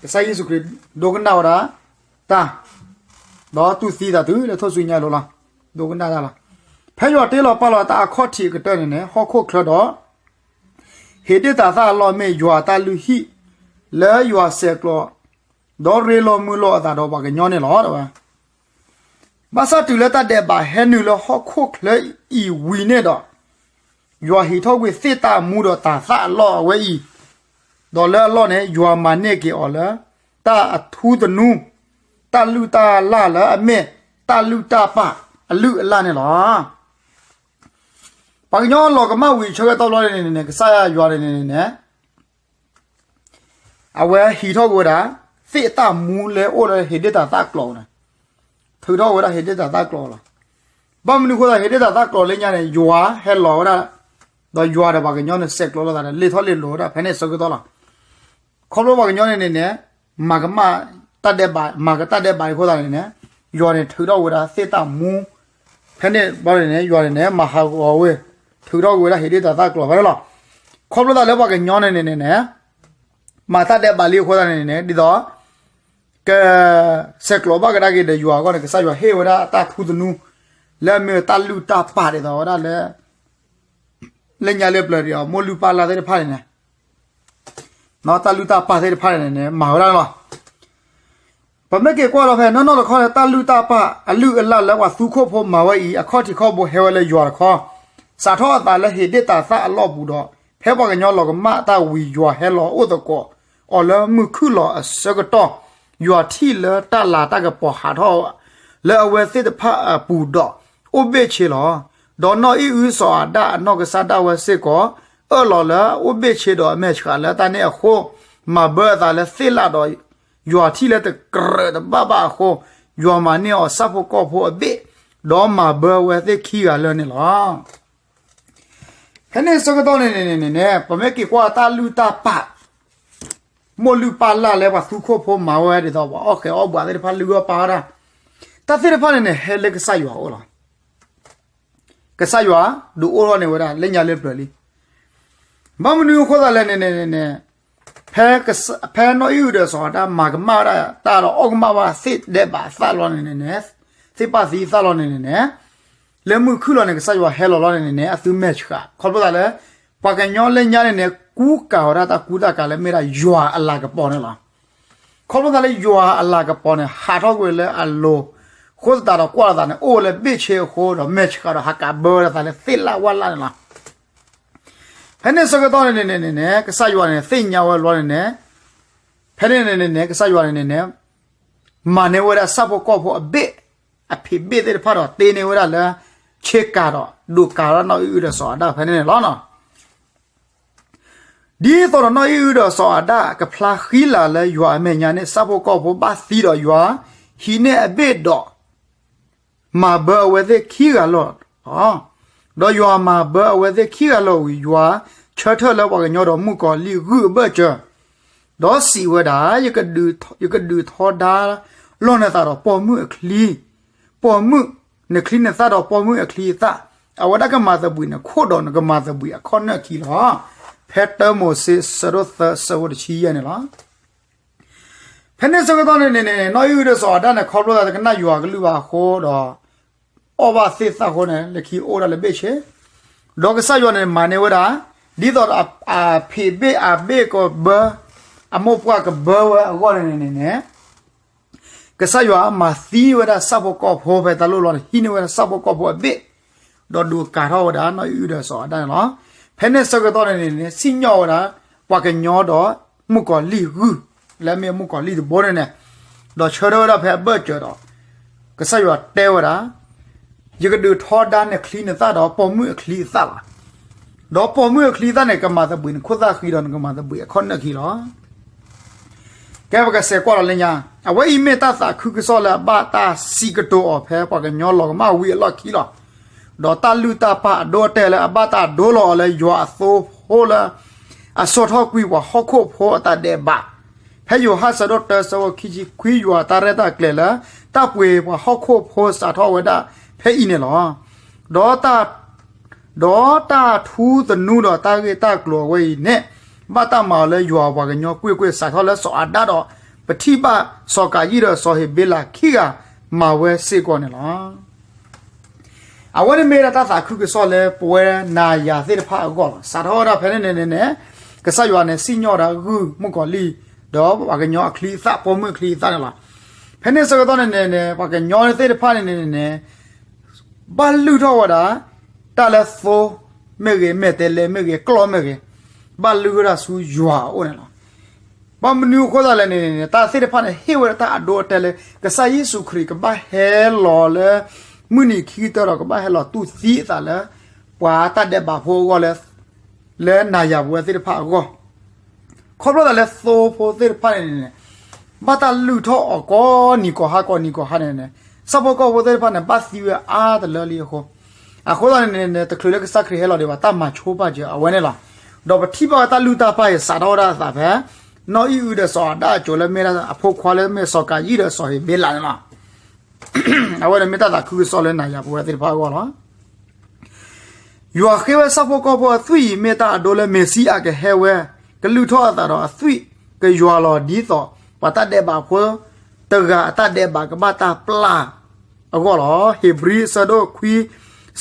ကစၢ်ယ့ၣ်ၡူးခရံာ်ဒိကနၣ်ဝဲဒၣ်တၢ်, ဒီးတူၢ်သံသးတုၤလၢထူၣ်စုညါအလိၤလီၤ. ဒိကနၣ်တၢ်လီၤ. ဖဲယွၤတ့လီၤပာ်လီၤတၢ်အခီၣ်ထံးအကတၢၢ်န့ၣ်န့ၣ် ဟီၣ်ခိၣ်ချၢဒီး ဟ့ၣ်တ့ၢ်တၤသၣ်အလီၢ်မ့ၢ်ယွၤအတၢ်လုၢ်ဟံၣ် လၢယွၤဆဲးကျိး ဒီးရ့လိာ်မုာ်လိာ်အသးဒီးပှၤကညီန့ၣ်လီၤ. ဘၣ်ဆၣ်တုၤလၢတၢ်ဒဲးဘးဟဲနုာ်လၢဟီၣ်ခိၣ်ချၢအံၤဝံၤန့ၣ်ဒီး ယွၤဟံးထီၣ်ကွံာ်သ့ၣ်တၢ်မူဒီးတၤသၣ်အလီၢ်အဝဲအံၤ, ဒီးလၢအလီၢ်န့ၣ် ယွၤမၤန့ၢ်က့ၤအီၤလၢ တၢ်အထူသနူ, တၢ်လုၢ်တၢ်လၢ်လၢအမ့ၢ် တၢ်လုၢ်တၢ်ပာ်အလုၢ်အလၢ်န့ၣ်လီၤ. ပှၤကညီလီၤကမၣ်ဝံၤဆၢကတီၢ်ဘျီန့ၣ်န့ၣ် ကစၢ်ယွၤန့ၣ်န့ၣ်န့ၣ် အဝဲဟံးထီၣ်ကွံာ်ဝဲဒၣ် သ့ၣ်တၢ်မူလၢအိၣ်လၢဟ့းဒ့ၣ်တၢ်သၣ်ကျိၤန့ၣ်, ထုးထီၣ်ဝဲဒၣ်ဟ့းဒ့ၣ်တၢ်သၣ်ကျိၤလီၤ. ဘၣ်မနုၤအဃိသတး ဟ့းဒ့ၣ်တၢ်သၣ်ကျိၤလၢညါန့ၣ် ယွၤဟဲလီၤဝဲဒၣ်, ဒီးယွၤဒီးပှၤကညီန့ၣ် ဆဲးကျိးလိာ်သးဒီး လ့ၢ်ထီၣ်လ့ၢ်လီၤဝဲဒၣ် ဖဲန့ၣ်ဆၢကတီၢ်လီၤ. ခီဖျိပှၤကညီန့ၣ်န့ၣ်န့ၣ် မၤကမၣ်တၢ်ဒဲးဘး, မၤကတၢ်ဒဲးဘးအဃိသတးန့ၣ်န့ၣ် ယွၤန့ၣ်ထုးထီၣ်ဝဲဒၣ်သ့ၣ်တၢ်မူ, ဖဲန့ၣ်ဘျီန့ၣ်န့ၣ် ယွၤန့ၣ်န့ၣ် မၤဟးဂီၤဝဲ, ထုးထီၣ်ကွံာ်ဝဲဒၣ်ဟ့းဒ့ၣ်တၢ်သၣ်ကျိၤဖဲန့ၣ်လီၤ. ခီဖျိသတးလၢပှၤကညီန့ၣ်န့ၣ်န့ၣ် မၤတၢ်ဒဲးဘးလံအဃိသတးန့ၣ်န့ၣ် ဒ်သိး က ဆဲးကျိးဘၣ်ကဒါက့ၤဒီးယွၤအဂီၢ်န့ၣ် ကစၢ်ယွၤဟ့ၣ်ဝဲဒၣ်တၢ်ထူသနူ လၢအမ့ၢ်တၢ်လုၢ်တၢ်ပာ်ဒ်သိးဝဲဒၣ်လၢ လၢညါလၢပျၢၤဒံးအီၤ မိၢ်လုၢ်ပၢ်လၢ်သ့ၣ်တဖၣ်န့ၣ်န့ၣ် တၢ်လုၢ်တၢ်ပာ်သ့ၣ်တဖၣ်န့ၣ်န့ၣ် မၤဝဲဒၣ်လီၤ. ပမ့ၢ်က့ၤကွၢ်လီၤဖဲနီၢ်နီၢ်တခီန့ၣ် တၢ်လုၢ်တၢ်ပာ်အလုၢ်အလၢ်လၢပှၤသူခိၣ်ဖိမၤဝဲအံၤ အခီၣ်ထံးခီၣ်ဘိဟဲဝဲလၢယွၤတခီ, စးထီၣ်အသးလၢဟ့းဒ့ၣ်တၢ်သၣ်အလီၢ်ပူၤဒီး ဖဲပှၤကညီလီၤကမၣ်တၢ်ဝံၤ ယွၤဟဲလီၤအိၣ်သကိးအီၤလၢမုၢ်ခုၣ်လီၤအဆၢကတီၢ်, ယွၤထံၣ်လၢတၢ်လၤတၢ်ကပီၤဟးထီၣ် လၢအဝဲသ့ၣ်တဖၣ်အပူၤဒီး အိၣ်ဘ့ၣ်ဆ့လီၤ. ဒီးနီၢ်အံၣ်အုစီၤအၤဒၣ်အနီၢ်ကစၢ်ဒၣ်ဝဲစ့ၢ်ကီး အၢၣ်လီၤလၢအအိၣ်ဘ့ၣ်ဆ့ဒီးအမဲာ်ဆှးလၢတၢ်န့ၣ်အဃိ, မၤဘၢအသးလၢသ့ၣ်လၣ်ဒီး ယွၤထံၣ်လၢတကြၢးတဘၣ်ဘၣ်အဃိ, ယွၤမၤန့ၢ်အီၤဆၣ်ဖိကီၢ်ဖိအဘ့ၣ်, ဒီးမၤဘၢဝဲသ့ၣ်ခံဂၤလၢာ်န့ၣ်လီၤ. ဖဲန့ၣ်ဆၢကတီၢ်န့ၣ်န့ၣ်န့ၣ် ပမ့ၢ်က့ၤကွၢ်တၢ်လုၢ်တၢ်ပာ် မိၢ်လုၢ်ပၢ်လၢ်လၢပှၤသူခိၣ်ဖိမၤဝဲဒ်သိး ပှၤအီၣ်ဃဲၤအီၣ်ဘှးသ့ၣ်တဖၣ်လုၢ်အီၣ်ပာ်ဝဲဒၣ်, တၢ်သ့ၣ်တဖၣ်န့ၣ်န့ၣ် ဟဲလၢကစၢ်ယွၤအအိၣ်လီၤ. ကစၢ်ယွၤဒုးအိၣ်ထီၣ်န့ၢ်ဝဲဒၣ်လၢညါလၢပျၢၤလံ. ဘၣ်မနုၤအဃိသတးလဲၣ်န့ၣ်န့ၣ်န့ၣ် ဖဲကစ-, ဖဲနီၢ်အံၣ်အုဒီးစီၤအၤဒၣ်မၤကမၣ်ဝဲဒၣ်တၢ်ဒီးအီၣ်ကမၣ်ဝဲဒၣ်သ့ၣ်ဒဲးဘးအသၣ်လီၤန့ၣ်န့ၣ်န့ၣ်, သ့ၣ်ပာ်သံအသၣ်လီၤန့ၣ်န့ၣ်န့ၣ်, လၢမုၢ်ခုၣ်လီၤန့ၣ် ကစၢ်ယွၤဟဲလီၤလီၤန့ၣ်န့ၣ် အသုမဲာ်ဆှး ခီဖျိသးလၢ ပှၤကညီလၢညါန့ၣ်န့ၣ် ကူကၤဝဲဒၣ်တၢ်ကူတၢ်ကၤလၢမ့ၢ်ဒၣ်ယွၤအလၤကပီၤန့ၣ်လီၤ. ခီဖျိသးလၢယွၤအလၤကပီၤန့ၣ် ဟးထီၣ်ကွံာ်လၢအလိၤ, ဃိသတးဒီးကွၢ်လီၤသးန့ၣ် အိၣ်ဝဲလၢဘ့ၣ်ဆ့အဃိဒီး မဲာ်ဆှးဒီးဟးကးဘၢဝဲဒၣ်သးလၢသ့ၣ်လၣ်ဝၣ်လၣ်န့ၣ်လီၤ. ဖဲန့ၣ်ဆၢကတီၢ်န့ၣ်န့ၣ်န့ၣ်န့ၣ် ကစၢ်ယွၤန့ၣ် သ့ၣ်ညါဝဲလီၤန့ၣ်န့ၣ်, ဖဲန့ၣ်န့ၣ်န့ၣ်န့ၣ် ကစၢ်ယွၤန့ၣ်န့ၣ်န့ၣ် မၤန့ၢ်ဝဲဒၣ်ဆၣ်ဖိကီၢ်ဖိအဘ့ၣ်, အဖံးဘ့ၣ်သ့ၣ်တဖၣ်ဒီးတ့န့ၢ်ဝဲဒၣ်လၢ ဆ့ကၤဒီး ဒိးကၤဝဲဒၣ်နီၢ်အံၣ်အုဒီးစီၤအၤဒၣ်ဖဲန့ၣ်န့ၣ်လီၤ. ဒ်သိးဒီးနီၢ်အံၣ်အုဒီးစီၤအၤဒၣ် ကဖျါဃံလၤလၢယွၤအမဲာ်ညါန့ၣ် ဆၣ်ဖိကီၢ်ဖိဘၣ်သံဒီးယွၤ ဟံးန့ၢ်အဘ့ၣ်ဒီး မၤဘၢအဝဲသ့ၣ်ခံဂၤလီၤ. ဒီးယွၤမၤဘၢအဝဲသ့ၣ်ခံဂၤလီၤဝံၤ ယွၤဆၢထၢၣ်လၢပှၤကညီဒီးမုၣ်ကီၤလံၢ်ဂုၢ်အဘၢၣ်စၢၤ, ဒီးစံးဝဲဒၣ်, ယကဒုးထီဒါလီၢ်နသးဒီးပိာ်မုၣ်အချံ, ပိာ်မုၣ်, နချံနသၣ်ဒီးပိာ်မုၣ်အချံအသၣ်, အဝဲဒၣ်ကမၤသဘှံးနခိၣ်ဒီးနကမၤသဘှံးအခီၣ်နၢၣ်ခံလီၤ. ဖဲတၢမိၤၡ့ဆၢဒိၣ်သၢဆၢဖိတဆံယဲၢ်န့ၣ်လီၤ. ဖဲန့ၣ်ဆၢကတီၢ်န့ၣ်န့ၣ် နီၢ်အံၣ်အုဒီးစီၤအၤဒၣ်န့ၣ် ခီဖျိသးတကနၣ်ယွၤကလုၢ်ဘၣ်အဃိဒီး အီၣ်ဘၣ်သ့ၣ်သၣ်အဃိန့ၣ် လၢခံအိၣ်ဒၣ်လၢဘ့ၣ်ဆ့, ဒီးကစၢ်ယွၤန့ၣ်မၤန့ၢ်ဝဲဒၣ် ဒ်သိးဒီးအဖံးဘ့ၣ်အဘ့ၣ်ကဘၢ, အမိၢ်ပှၢ်ကဘၢဝဲအဂီၢ်န့ၣ်န့ၣ်န့ၣ် ကစၢ်ယွၤမၤသံဝဲဒၣ်ဆၣ်ဖိကီၢ်ဖိဖဲတၢ်လိၣ်လီၤန့ၣ် ဟံးန့ၢ်ဝဲဒၣ်ဆၣ်ဖိကီၢ်ဖိအဘ့ၣ်, ဒီးဒုးကၤထီၣ်ဝဲဒၣ်နီၢ်အံၣ်အုဒီးစီၤအၤဒၣ်န့ၣ်လီၤ. ဖဲန့ၣ်ဆၢကတီၢ်န့ၣ်န့ၣ် စံၣ်ညီၣ်ဝဲဒၣ် ပှၤကညီဒီးမုၣ်ကီၤလံၢ်ဂုၢ်, လၢအမ့ၢ်မုၣ်ကီၤလံၢ်တဘိန့ၣ်န့ၣ်, ဒီးဆၢထၢၣ်ဝဲဒၣ်ဖဲအဘၢၣ်စၢၤဒီး ကစၢ်ယွၤတဲဝဲဒၣ်, ယကဒုးထီဒါနချံနသၣ်ဒီးပိာ်မုၣ်အချံအသၣ်လီၤ. ဒီးပိာ်မုၣ်အချံအသၣ်န့ၣ် ကမၤသဘှံးနခိၣ်သၣ်ဃံဒီးနကမၤသဘှံးအခီၣ်နၢၣ်ခံလီၤ. ကဲပကစဲးကွၢ်ဒီးလၢညါ, အဝဲအံၤမ့ၢ်တၢ်သးခုကစီၣ်လၢအဘၣ်တၢ်စံးကတိၤအီၤဖဲပှၤကညီလီၤကမၣ်ဝံၤအလီၢ်ခံလီၤ. ဒီးတၢ်လုၢ်တၢ်ပာ်အဒိအတဲာ်လၢအဘၣ်တၢ်ဒိလီၤအီၤလၢယွၤအသိဖိလၢ အစိာ်ထီၣ်ကွံာ်ပှၤဟီၣ်ခိၣ်ဖိအတၢ်ဒဲးဘး ဖဲယိၤဟၣ်ဆၢဒိၣ်တၢဆၢဖိခံဆံခွံ ယွၤတၢ်ရဲၣ်တၢ်ကျဲၤလၢ တၢ်ပှ့ၤပှၤဟီၣ်ခိၣ်ဖိစးထီၣ်ဝဲဒၣ်ဖဲအံၤန့ၣ်လီၤ. ဒီးတၢ်, ဒီးတၢ်ထူသနူဒီးတၢ်ဂ့ၢ်တၢ်ကျိၤအဝဲအံၤန့ၣ် ဘၣ်တၢ်မၤအီၤလၢယွၤပှၤကညီကွ့ၢ်ကွ့ၢ်စးထီၣ်လၢစီၤအၤဒၣ်ဒီး ပထံၣ်ဘၣ်စီၤကၤယံၣ်ဒီးစီၤဟ့းဘ့လးခံဂၤမၤဝဲစ့ၢ်ကီးန့ၣ်လီၤ. အဝဲန့ၣ်မ့ၢ်ဒၣ်တၢ်သးခုကစီၣ်လၢပဝဲနၤယၤသ့ၣ်တဖၣ်အဂီၢ်လီၤ. စးထီၣ်ဝဲဒၣ်ဖဲန့ၣ်န့ၣ်န့ၣ်န့ၣ် ကစၢ်ယွၤန့ၣ် စံၣ်ညီၣ်ဝဲဒၣ်ဂုၢ်မုၣ်ကီၤလံၢ် ဒီးပှၤကညီအချံအသၣ် ပိာ်မုၣ်အချံအသၣ်န့ၣ်လီၤ. ဖဲန့ၣ်ဆၢကတီၢ်န့ၣ်န့ၣ်န့ၣ် ပှၤကညီသ့ၣ်တဖၣ်န့ၣ်န့ၣ်န့ၣ် ဘၣ်လုၢ်ထီၣ်ဝဲဒၣ် တၢ်လၢသိမ့ၢ်ဂ့ၤ မဲာ်တဲးလဲးမ့ၢ်ဂ့ၤ ကျီၢ်မ့ၢ်ဂ့ၤ ဘၣ်လုၢ်ဝဲဒၣ်ဆူယွၤအအိၣ်န့ၣ်လီၤ. ဘၣ်မနုၤအဃိသတးလဲၣ်န့ၣ်န့ၣ် တၢ်သ့ၣ်တဖၣ်န့ၣ် ဟ့ၣ်ဝဲဒၣ်တၢ်အဒိအတဲာ်လၢ ကစၢ်ယ့ၣ်ၡူးခရံာ်ကဘၣ်ဟဲလီၤလၢ မုၢ်နံၤခံကတၢၢ်ဒီး ကဘၣ်ဟဲလီၤတူၢ်သံအသးလၢ ပှၤတၢ်ဒဲးဘးဖိအဂီၢ်လၢ လၢနၤယၤပဝဲသ့ၣ်တဖၣ်အဂီၢ် ခီဖျိသးလၢသိဖိသ့ၣ်တဖၣ်န့ၣ်န့ၣ် ဘၣ်တၢ်လုၢ်ထီၣ်အီၤကိးနံၤကိးဟါ ကိးနံၤကိးဟါန့ၣ်န့ၣ် ဆၣ်ဖိကီၢ်ဖိသ့ၣ်တဖၣ်န့ၣ် ဘၣ်သံဝဲအါတလၢလံအဃိ, အဃိသတးန့ၣ်န့ၣ် တချုးလၢကစၢ်ခရံာ်ဟဲလီၤဒံးဘၣ် တၢ်မၤဆိပာ်စၢၤအဝဲန့ၣ်လီၤ. ဒီးပထံၣ်ဘၣ်ဝဲတၢ်လုၢ်တၢ်ပာ်အံၤ စးထီၣ်ဝဲဒၣ်အသးဖဲ နီၢ်အံၣ်အုဒီးစီၤအၤဒၣ်အစိၤလၢမ့ၢ်ဒၣ်အဖိခွါလၢမ့ၢ်စီၤကၤယံၣ်ဒီးစီၤဟ့းဘ့လးန့ၣ်လီၤ. အဝဲန့ၣ်မ့ၢ်တၢ်သးခုကစီၣ်လၢနၤယၤပဝဲသ့ၣ်တဖၣ်အဂီၢ်လီၤ. ယွၤဃ့ဝဲဆၣ်ဖိကီၢ်ဖိအသွံၣ်အံၤ မ့ၢ်တၢ်အဒိလၢမ့ၤၡံအၤကဟဲဝဲ, ကလုၢ်ထီၣ်အသးဒီးအသွံၣ်ကယွၤလီၤဒ်သိး ပှၤတၢ်ဒဲးဘးဖိတဂၤအတၢ်ဒဲးဘးကဘၣ်တၢ်ပျၢ်အဂီၢ်လီၤ. ဧ့ၤဘြံၤအဆၢဒိၣ်ခွံ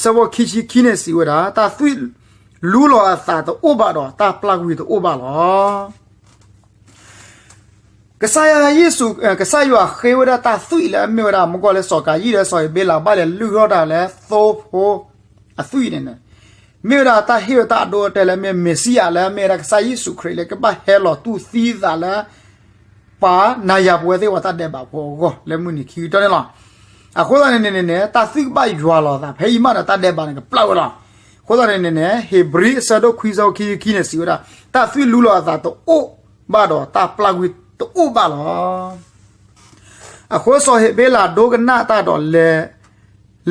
ဆၢဖိခံဆံခံန့ၣ်စံးဝဲဒၣ် တၢ်သွံၣ်လူလီၤအသးတအိၣ်ဘၣ်ဒီး တၢ်ပျၢ်ကွံာ်တအိၣ်ဘၣ်လီၤ. ကစၢ်ယ့ၣ်ၡူး, ကစၢ်ယွၤဃ့ဝဲဒၣ်တၢ်သွံၣ်လၢအမ့ၢ်ဝဲဒၣ် မ့ၢ်ကွၢ်လၢစီၤကၤယံၣ်ဒီးစီၤဧ့ၤဘ့လး ဘၣ်လဲၤလုၢ်ထီၣ်တၢ်လၢသိဖိအသွံၣ်န့ၣ်န့ၣ်, မ့ၢ်ဝဲဒၣ်တၢ်ဟ့ၣ်ဝဲတၢ်အဒိအတဲာ်လၢမ့ၢ်မ့ၤၡံအၤလၢမ့ၢ်ဝဲဒၣ်ကစၢ်ယ့ၣ်ၡူးခရံာ်လၢကဘၣ်ဟဲလီၤတူၢ်သံအသးလၢ ပှၤနၤယၤပဝဲသ့ၣ်ပှၤတၢ်ဒဲးဘးဖိအဂီၢ်လၢမုၢ်နံၤခံကတၢၢ်န့ၣ်လီၤ. အဃိသတးန့ၣ်န့ၣ်န့ၣ် တၢ်သွံၣ်ကဘၣ်ယွၤလီၤအသး ဖဲအံၤမးဒီးတၢ်ဒဲးဘးန့ၣ်ကပျၢ်ဝဲလီၤ. အဃိသတးန့ၣ်န့ၣ်န့ၣ် ဧ့ၤဘြံၤအဆၢဒိၣ်ခွံဆၢဖိခံဆံခံန့ၣ်စံးဝဲဒၣ် တၢ်သွံၣ်လူလီၤအသးတအိၣ်ဘၣ်ဒီးတၢ်ပျၢ်ကွံာ်တအိၣ်ဘၣ်လီၤ. အဃိစီၤဧ့ၤဘ့လးဒိကနၣ်တၢ်ဒီးလဲၤ,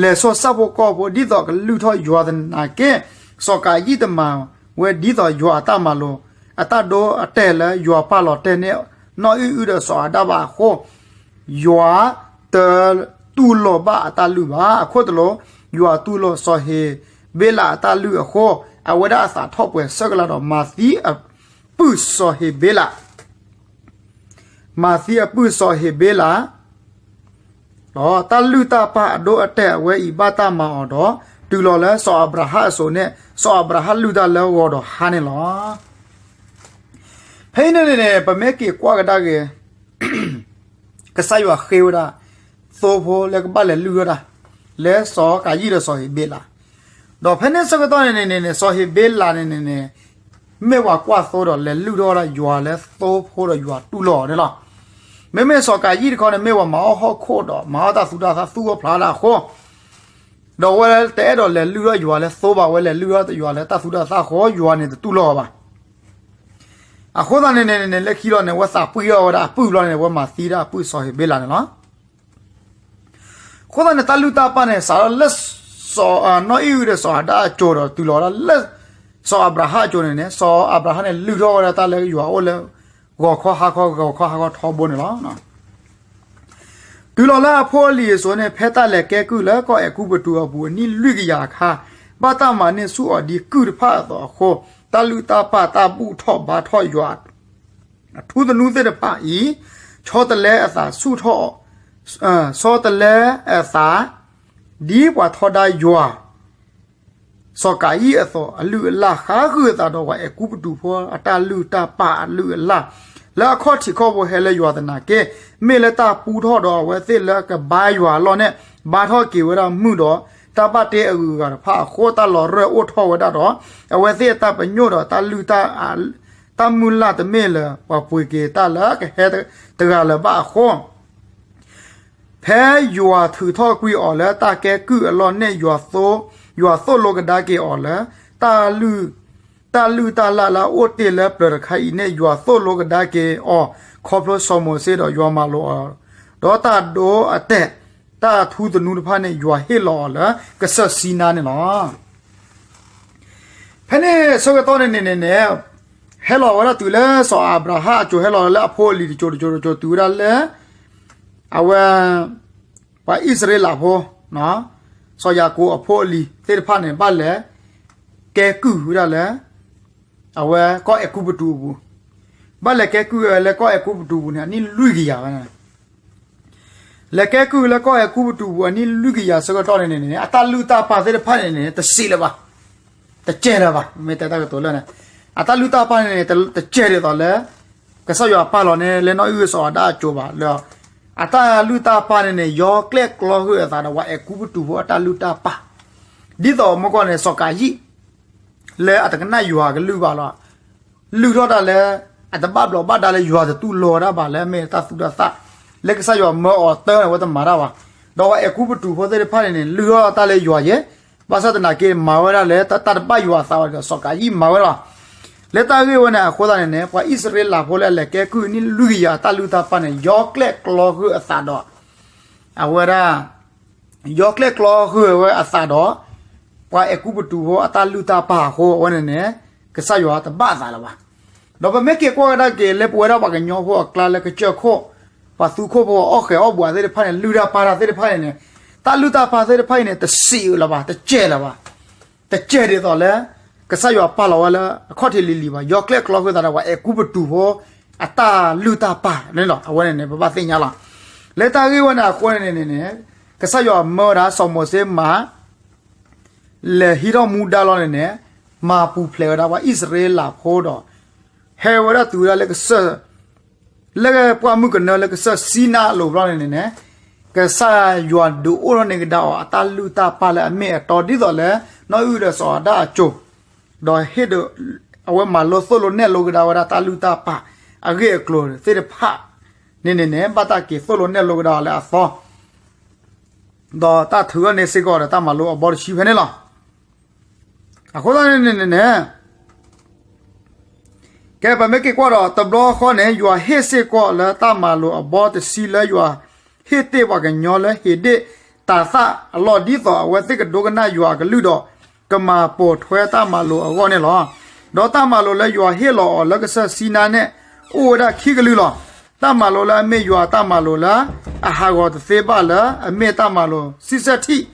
လဲၤဆှၢဆၣ်ဖိကီၢ်ဖိ ဒ်သိးကလုၢ်ထီၣ်ယွၤသနာ်က့, စီၤကၤယံၣ်တမၤဝဲဒ်သိးယွၤအတၢ်မၤလိာ်, အတၢ်ဒိအတဲာ်လၢယွၤပာ်လီၤတဲာ်န့ၢ် နီၢ်အံၣ်အုဒီးစီၤအၤဒၣ်ဘၣ်အဃိ, ယွၤတတူၢ်လိာ်ဘၣ်အတၢ်လုၢ်ဘၣ်. အခိၣ်တလိၤ, ယွၤတူၢ်လိာ်စီၤဧ့ၤဘ့လးအတၢ်လုၢ်အဃိ, အဝဲဒၣ်အသးထီၣ်ပှဲၤဆၢကလၤဒီးမၤသံအပုၢ်စီၤဧ့ၤဘ့လး မၤသံအပုၢ်စီၤဧ့ၤဘ့လး, ဒီးတၢ်လုၢ်တၢ်ပာ်အဒိအတဲာ်အဝဲအံၤဘၣ်တၢ်မၤအီၤဒီး, တုၤလီၤလၢစီၤအၤဘြၤဟၣ်အစိၤန့ၣ်, စီၤအၤဘြၤဟၣ်လုၢ်တၢ်လၢဂီၤဒီးဟါန့ၣ်လီၤ. ဖဲအံၤန့ၣ်န့ၣ် ပမ့ၢ်က့ၤကွၢ်ကဒါက့ၤ ကစၢ်ယွၤဃ့ဝဲဒၣ် သိဖိလၢကဘၣ်လဲၤလုၢ်ထီၣ်တၢ် လၢစီၤကၤယံၣ်ဒီးစီၤဧ့ၤဘ့လး, ဒီးဖဲန့ၣ်ဆၢကတီၢ်န့ၣ်န့ၣ်န့ၣ် စီၤဧ့ၤဘ့လးန့ၣ်န့ၣ်န့ၣ် မ့ၢ်ပှၤကွၢ်သိဒီးလဲၤလုၢ်ထီၣ်ဝဲဒၣ်ယွၤလၢသိဖိဒီးယွၤတူၢ်လိာ်အီၤန့ၣ်လီၤ. မ့မ့ၢ်စီၤကၤယံၣ်တခီန့ၣ် မ့ၢ်ပှၤမၤအီၣ်ဟီၣ်ခိၣ်ဒီးမၤအီၣ်တၢ်သူတၢ်သၣ်သူၣ်အီၣ်ဖျါဒၣ်အဃိ, ဒီးဝဲတအဲၣ်ဒိးလဲၤလုၢ်ထီၣ်ယွၤလၢသိဘၣ်, ဝဲလဲၤလုၢ်ထီၣ်ယွၤလၢတၢ်သူတၢ်သၣ်အဃိ ယွၤန့ၣ်တတူၢ်လိာ်အီၤဘၣ်. အဃိသတးန့ၣ်န့ၣ်န့ၣ် လၢခံလီၤန့ၣ် ဝဲသးပှံၢ်ထီၣ်ဝဲဒၣ်အပုၢ်ဘျီန့ၣ် ဝဲမၤသံဒၣ်အပုၢ်စီၤဧ့ၤဘ့လးန့ၣ်လီၤ. အဃိသတးန့ၣ် တၢ်လုၢ်တၢ်ပာ်န့ၣ် စးထီၣ်လၢ စီၤ, နီၢ်အံၣ်အုဒီးစီၤအၤဒၣ်အစိၤဒီးတုၤလီၤဝဲဒၣ်လၢ စီၤအၤဘြၤဟၣ်အစိၤန့ၣ်န့ၣ် စီၤအၤဘြၤဟၣ်န့ၣ် လုၢ်ထီၣ်ဝဲဒၣ်တၢ်လၢယွၤအိၣ်လၢ ဂီၤခီဟါခီ ဂီၤခီဟါခီထီဘိန့ၣ်လီၤ. တုၤလီၤလၢအဖိအလံၤအစိၤန့ၣ် ဖဲတၢ်လဲၤကဲကုၢ်လၢကီၢ်အဲၤကူပတူးအပူၤအနံၣ်လွံၢ်ကယၤအခါ, ဘၣ်တၢ်မၤန့ၢ်ဆူၣ်အီၤဒ်ကုၢ်တဖၣ်အသိးအဃိ, တၢ်လုၢ်တၢ်ပာ်တၢ်ဘူၣ်ထီၣ်ဘါထီၣ်ယွၤ အထူသနူသ့ၣ်တဖၣ်အံၤ ဆီတလဲအသးဆူၣ်ထီၣ်, ဆီတလဲအသး ဒ်ပှၤထီဒါယွၤ စီၤကၤယံၣ်အသိး အလုၢ်အလၢ် ဃါဃုာ်အသးဒီးပှၤအဲၤကူပတူးဖိအတၢ်လုၢ်တၢ်ပာ်အလုၢ်အလၢ် လၢအခီၣ်ထံးခီၣ်ဘိဟဲလၢယွၤသနာ်က့, မ့ၢ်လၢတၢ်ပူထီၣ်ဒီးအဝဲသ့ၣ်လၢကဘါယွၤအလီၢ်န့ၣ် ဘါထီၣ်က့ၤဝဲဒၣ်မုၢ်ဒီး တၢ်ဘၣ်တ့အဂုၤအဂၤတဖၣ်အဃိ တၢ်လီၤရၢၢ်အိၣ်ထီၣ်ဝဲဒၣ်ဒီး အဝဲသ့ၣ်အတၢ်ပညိၣ်ဒီးတၢ်လုၢ် တၢ်မုၢ်လၢ်တမ့ၢ်လၢၤ ပှၤပှ့ၤက့ၤတၢ်လၢကဟဲတဂၤလၢၤဘၣ်အဃိ ဖဲယွၤထုးထီၣ်ကွံာ်အီၤလၢတၢ်ကဲကုၢ်အလီၢ်န့ၣ် ယွၤသိၣ်လိကဒါက့ၤအီၤလၢ တၢ်လုၢ်, တၢ်လုၢ်တၢ်လၢ်လၢအအိၣ်တ့ၢ်လၢပျၢၤတခါအံၤန့ၣ် ယွၤသိၣ်လိကဒါက့ၤအီၤ ခီဖျိစီၤမိၤၡ့ဒီးယွၤမၤလိာ်အီၤ ဒီးတၢ်ဒိအတဲာ် တၢ်ထူသနူတဖၣ်န့ၣ် ယွၤဟ့ၣ်လီၤအီၤလၢကစၢၢ်စံနါန့ၣ်လီၤ. ဖဲန့ၣ်ဆၢကတီၢ်န့ၣ်န့ၣ်န့ၣ်န့ၣ် ဟဲလီၤဝဲဒၣ်တုၤလၢစီၤအၤဘြၤဟၣ်အစိၤ ဟဲလီၤလၢအဖိအလံၤတစိၤတစိၤတစိၤတုၤဝဲဒၣ်လၢ အဝဲ ပှၤအံၣ်စရ့လးဖိ စီၤယၤကိာ်အဖိအလံၤသ့ၣ်တဖၣ်န့ၣ် ဘၣ်လဲၤကဲကုၢ်ဝဲဒၣ်လၢ အဝဲကီၢ်အဲၤကူပတူးအပူၤ, ဘၣ်လဲၤကဲကုၢ်ဝဲလၢကီၢ်အဲၤကူပတူးအပူၤန့ၣ် အနံၣ်လွံၢ်ကယၤဝဲန့ၣ် လဲၤကဲကုၢ်လၢကီၢ်အဲၤကူပတူးအပူၤ အနံၣ်လွံၢ်ကယၤဆၢကတီၢ်န့ၣ်န့ၣ် အတၢ်လုၢ်တၢ်ပာ်သ့ၣ်တဖၣ်န့ၣ်န့ၣ် တစံးလၢၤဘၣ်, တစဲးလၢၤဘၣ်, မ့ၢ်တဲတၢ်ကတိၤလၢန့ၣ် အတၢ်လုၢ်တၢ်ပာ်န့ၣ်န့ၣ် တစဲးဒ်သိးလၢ ကစၢ်ယွၤပာ်လီၤန့ၣ် လၢနီၢ်အံၣ်စီၤအၤဒၣ်အစိၤဘၣ်လၢ အတၢ်လုၢ်တၢ်ပာ်န့ၣ်န့ၣ် ယီကျဲၣ်ကျီဃုာ်အသးဒီးပှၤအဲၤကူပတူးဖိအတၢ်လုၢ်တၢ်ပာ်, ဒ်သိးမ့ၢ်ကွၢ်န့ၣ် စီၤကၤယံၣ် လၢအတကနၣ်ယွၤကလုၢ်ဘၣ်လီၤ, လုၢ်ထီၣ်တၢ်လၢ အတဘၣ်ဘျီးဘၣ်ဒါလၢယွၤတတူၢ်လိာ်ဝဲဒၣ်ဘၣ် လၢအမ့ၢ်တၢ်သူၣ်တၢ်သၣ် လၢကစၢ်ယွၤမၢအီၤတၢ်န့ၣ် အဝဲတမၤတၢ်ဘၣ်. ဒီးပှၤအဲၤကူပတူးဖိသ့ၣ်တဖၣ်န့ၣ်န့ၣ် လုၢ်ထီၣ်တၢ်လၢယွၤယဲ, ဘၣ်ဆၣ်သနာ်က့ မၤဝဲဒၣ်လၢတၢ်တဘၣ်ယွၤအသးဝဲဒီး စီၤကၤယံၣ်မၤဝဲလီၤ. လၢတၢ်ဂ့ၢ်ဝဲန့ၣ်အဃိသတးန့ၣ်န့ၣ် ပှၤအံၣ်စရ့လးဖိလၢအလဲၤကဲကုၢ်နံၣ်လွံၢ်ကယၤအတၢ်လုၢ်တၢ်ပာ်န့ၣ် ယီကျဲၣ်ကျီဃုာ်အသးဒီး အဝဲဒၣ် ယီကျဲၣ်ကျီဃုာ်ဝဲအသးဒီး ပှၤအဲၤကူပတူးဖိအတၢ်လုၢ်တၢ်ပာ်အဃိ အဝဲန့ၣ်န့ၣ် ကစၢ်ယွၤတဘၣ်အသးလၢၤဘၣ်. ဒီးပမ့ၢ်က့ၤကွၢ်ဝဲဒၣ်က့ၤ လၢပဝဲဒၣ်ပှၤကညီဖိအကျါလၢကစၢၢ်ခိၣ် ပှၤသူခိၣ်ဖိအီၣ်ဃဲၤအီၣ်ဘှးသ့ၣ်တဖၣ်န့ၣ် လုၢ်တၢ်ပာ်တၢ်သ့ၣ်တဖၣ်န့ၣ်န့ၣ် တၢ်လုၢ်တၢ်ပာ်သ့ၣ်တဖၣ်အံၤန့ၣ် တစံးလၢၤဘၣ် တကဲလၢၤဘၣ် တကဲဒ်သိးလၢ ကစၢ်ယွၤပာ်လီၤဝဲလၢအခီၣ်ထံးလံၤလံၤဘၣ်. ယီကျဲၣ်ကျီဃုာ်သးဒီးပှၤအဲၤကူပတူးဖိ အတၢ်လုၢ်တၢ်ပာ်န့ၣ်လီၤ. အဝဲန့ၣ်န့ၣ် ပဘၣ်သ့ၣ်ညါလီၤ. လၢတၢ်ဂ့ၢ်ဝဲန့ၣ်အဃိန့ၣ်န့ၣ်န့ၣ် ကစၢ်ယွၤမၢဝဲဒၣ်စီၤမိၤၡ့မၤ လဲၤဟံးထီၣ်မူဒါလီၤန့ၣ်န့ၣ် မၤပူၤဖျဲးဝဲဒၣ်ပှၤအံၣ်စရ့လးဖိဒီး ဟဲဝဲဒၣ်တုၤဝဲဒၣ်လၢကစၢၢ် လၢပှၢ်မုၢ်ကနၢလၢကစၢၢ်စံနါအလိၤဘျီန့ၣ်န့ၣ်န့ၣ် ကစၢ်ယွၤဒုးအိၣ်ထီၣ်န့ၢ်ကဒါအီၤအတၢ်လုၢ်တၢ်ပာ်လၢအမ့ၢ်အတီ ဒ်သိးလၢ နီၢ်အံၣ်ဒီးစီၤအၤဒၣ်အစိၤ ဒီးဟ့ၣ်ဒီး အဝဲမၤလိသိၣ်လိနဲၣ်လိကဒါဝဲဒၣ်တၢ်လုၢ်တၢ်ပာ်အဂ့ၢ်အကျိၤသ့ၣ်တဖၣ်န့ၣ်န့ၣ်န့ၣ် ဘၣ်တၢ်က့ၤသိၣ်လိနဲၣ်လိကဒါအီၤလၢအသီ ဒီးတၢ်ထုးထီၣ်န့ၢ်စ့ၢ်ကီးဒီးတၢ်မၤလိအဘီတဆံဖဲန့ၣ်လီၤ. အဃိသတးန့ၣ်န့ၣ်န့ၣ် ကဲ ပမ့ၢ်က့ၤကွၢ်ဒီး တဘျီဃီန့ၣ် ယွၤဟ့ၣ်စ့ၢ်ကီးလၢတၢ်မၤလိာ်အဘီတဆံလၢယွၤဟ့ၣ်တ့ၢ်ပှၤကညီလၢဟ့းဒ့ၣ်တၤသၣ်အလီၢ် ဒ်သိးအဝဲသ့ၣ်ကဒိကနၣ်ယွၤအကလုၢ်ဒီး ကမၤပိာ်ထွဲတၢ်မၤလိာ်အဂီၢ်န့ၣ်လီၤ. ဒီးတၢ်မၤလိာ်လၢယွၤဟ့ၣ်လီၤအီၤလၢကစၢၢ်စံနါန့ၣ် အိၣ်ဝဲဒၣ်ခံကလုာ်လီၤ. တၢ်မၤလိာ်လၢအမ့ၢ်ယွၤအတၢ်မၤလိာ်လၢအဟးဂီၤတသ့ဘၣ်လၢအမ့ၢ်တၢ်မၤလိာ်ဆံဆဲၣ်ထံၣ်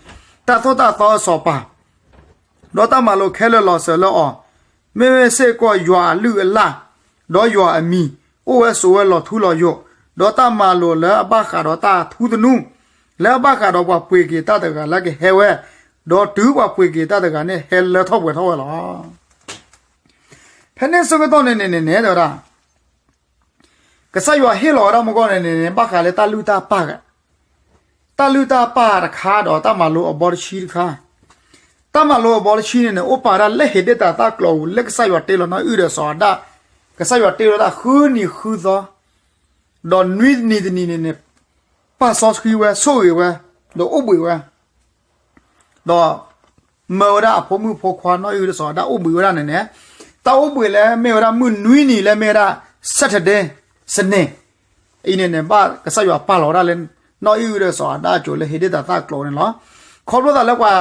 တၢ်သိၣ်တၢ်သီအစီၤပၤ ဒီးတၢ်မၤလိာ်ခဲလၢာ်လီၤစၢၤလၢအီၤ, မ့မ့ၢ်စ့ၢ်ကီးယွၤအလုၢ်အလၢ်, ဒီးယွၤအမံၤ, အိၣ်ဝဲဆိးဝဲလီၤထူလီၤယိာ်, ဒီးတၢ်မၤလိာ်လၢအဘၣ်ဃးဒီးတၢ်ထူသနူ, လၢအဘၣ်ဃးဒီးပှၤပှ့ၤက့ၤတၢ်တဂၤလၢကဟဲဝဲ, ဒီးတုၤပှၤပှ့ၤက့ၤတၢ်တဂၤန့ၣ် ဟဲလၢထီၣ်ပှဲၤထီၣ်ဝဲလီၤ. ဖဲန့ၣ်ဆၢကတီၢ်န့ၣ်န့ၣ်န့ၣ် တဲဝဲဒၣ် ကစၢ်ယွၤဟ့ၣ်လီၤဝဲဒၣ်မ့ၢ်ဂ့ၢ်န့ၣ်န့ၣ် ဘၣ်ဃးလၢတၢ်လုၢ်တၢ်ပာ်, တၢ်လုၢ်တၢ်ပာ်တခါဒီးတၢ်မၤလိအဘီတဆံတခါ, တၢ်မၤလိအဘီတဆံန့ၣ်န့ၣ် အိၣ်ပာ်ဝဲဒၣ်လၢဟ့းဒ့ၣ်တၤသၣ်ကျိာ်ပူၤ လၢကစၢ်ယွၤတ့လီၤနီၢ်အုၣ်ဒီးစီၤအၤဒၣ်, ကစၢ်ယွၤတ့လီၤဒၣ်ဃုနံၤဃုသီ, ဒီးနွံနံၤတနံၤန့ၣ်န့ၣ် ပာ်စီဆှံဝဲ ဆိၣ်ဂ့ၤဝဲ, ဒီးအိၣ်ဘှံးဝဲ ဒီးမၢဝဲဒၣ်အဖိမုၣ်ဖိခွါနီၢ်အံၣ်အုဒီးစီၤအၤဒၣ်အိၣ်ဘှံးဝဲဒၣ်န့ၣ်န့ၣ်, တၢ်အိၣ်ဘှံးလၢမ့ၢ်ဝဲဒၣ်မုၢ်နွံနံၤလၢမ့ၢ်ဝဲဒၣ် Saturday စနေ အံၤန့ၣ်န့ၣ် ဘၣ်ကစၢ်ယွၤပာ်လီၤဝဲဒၣ်လၢ နီၢ်အံၣ်အုဒီးစီၤအၤဒၣ်အစိၤလၢဟ့းဒ့ၣ်တၤသၣ်ကျိာ်န့ၣ်လီၤ. ခီဖျိသးလၢပှၤ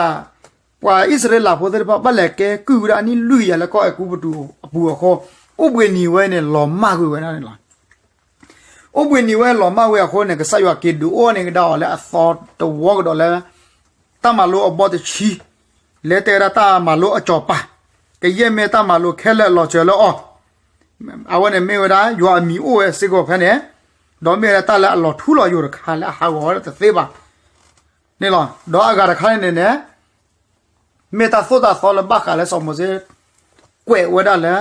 ပှၤအံၣ်စရ့လးဖိသ့ၣ်တဖၣ် ဘၣ်လဲၤကဲကုၢ်ဝဲဒၣ်အနံၣ်လွံၢ်ကယၤလၢကီၢ်အဲၤကူပတူးအပူၤအဃိ, အိၣ်ဘှံးနံၤဝဲန့ၣ် လီၤမၢ်ကွံာ်ဝဲဒၣ်န့ၣ်လီၤ. အိၣ်ဘှံးနံၤဝဲလီၤမၢ်ဝဲအဃိန့ၣ် ကစၢ်ယွၤက့ၤဒုးအိၣ်န့ၢ်ကဒါအီၤလၢအသီတဝီကဒီးလၢ တၢ်မၤလိအဘီတဆံ, လၢတဲဝဲဒၣ်တၢ်မၤလိအစီၤပၤ, ကယဲၢ်မ့ၢ်တၢ်မၤလိခဲလၢာ်လီၤစၢၤလၢအီၤ, အဝဲန့ၣ်မ့ၢ်ဝဲဒၣ် ယွၤအမံၤအိၣ်ဝဲစ့ၢ်ကီးဖဲန့ၣ်, ဒီးမ့ၢ်ဝဲဒၣ်တၢ်လၢအလီၤထူလီၤယိာ်တခါလၢအဟးဂီၤဝဲဒၣ်တသ့ဘၣ်န့ၣ်လီၤ. ဒီးအဂၤတခါန့ၣ်န့ၣ်န့ၣ် မ့ၢ်တၢ်သိၣ်တၢ်သီလၢဘၣ်ဃးလၢစီၤမိၤၡ့ ကွဲးဝဲဒၣ်လၢ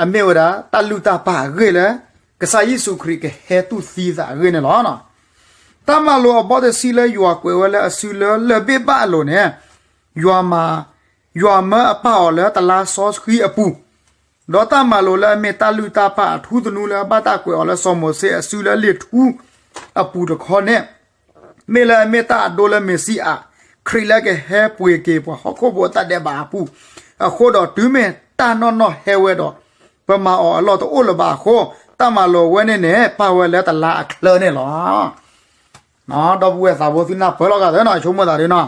အမ့ၢ်ဝဲဒၣ် တၢ်လုၢ်တၢ်ပာ်အဂ့ၢ်လၢ ကစၢ်ယ့ၣ်ၡူးခရံာ်ကဟဲတူၢ်သံသးအဂ့ၢ်န့ၣ်လီၤ. တၢ်မၤလိာ်အဘီတဆံလၢယွၤကွဲးဝဲလၢအစုလၢလၢၢ်ဘ့ၣ်ဘၣ်အလိၤန့ၣ်, ယွၤမၤ, ယွၤမၢအပာ်အီၤလၢတလါစီဆှံအပူၤ, ဒီးတၢ်မၤလိာ်လၢအမ့ၢ်တၢ်လုၢ်တၢ်ပာ်အထူသနူလၢအဘၣ်တၢ်ကွဲးအီၤလၢစီၤမိၤၡ့အစုလၢလံာ်ထူအပူၤတခီန့ၣ် မ့ၢ်လၢအမ့ၢ်တၢ်အဒိလၢမ့ၤၡံအၤ ခရံာ်လၢကဟဲပှ့ၤက့ၤပှၤဟီၣ်ခိၣ်ဖိအတၢ်ဒဲးဘးအပူၤ, အဃိဒီးတုၤမ့ၢ်တၢ်နီၢ်နီၢ်ဟဲဝဲဒီး ပမၤအီၤအလီၢ်တအိၣ်လၢၤဘၣ်အဃိ, တၢ်မၤလိာ်ဝဲန့ၣ်န့ၣ် ပာ်ဝဲလၢတလါအချၢန့ၣ်လီၤ. ဒီပုၢ်ဝဲၢ်သးဘိသုနၢ်ပၢၢ်လီၤဂာ်သနီၤ ဆိကမိၣ်သးဒ်နီၤ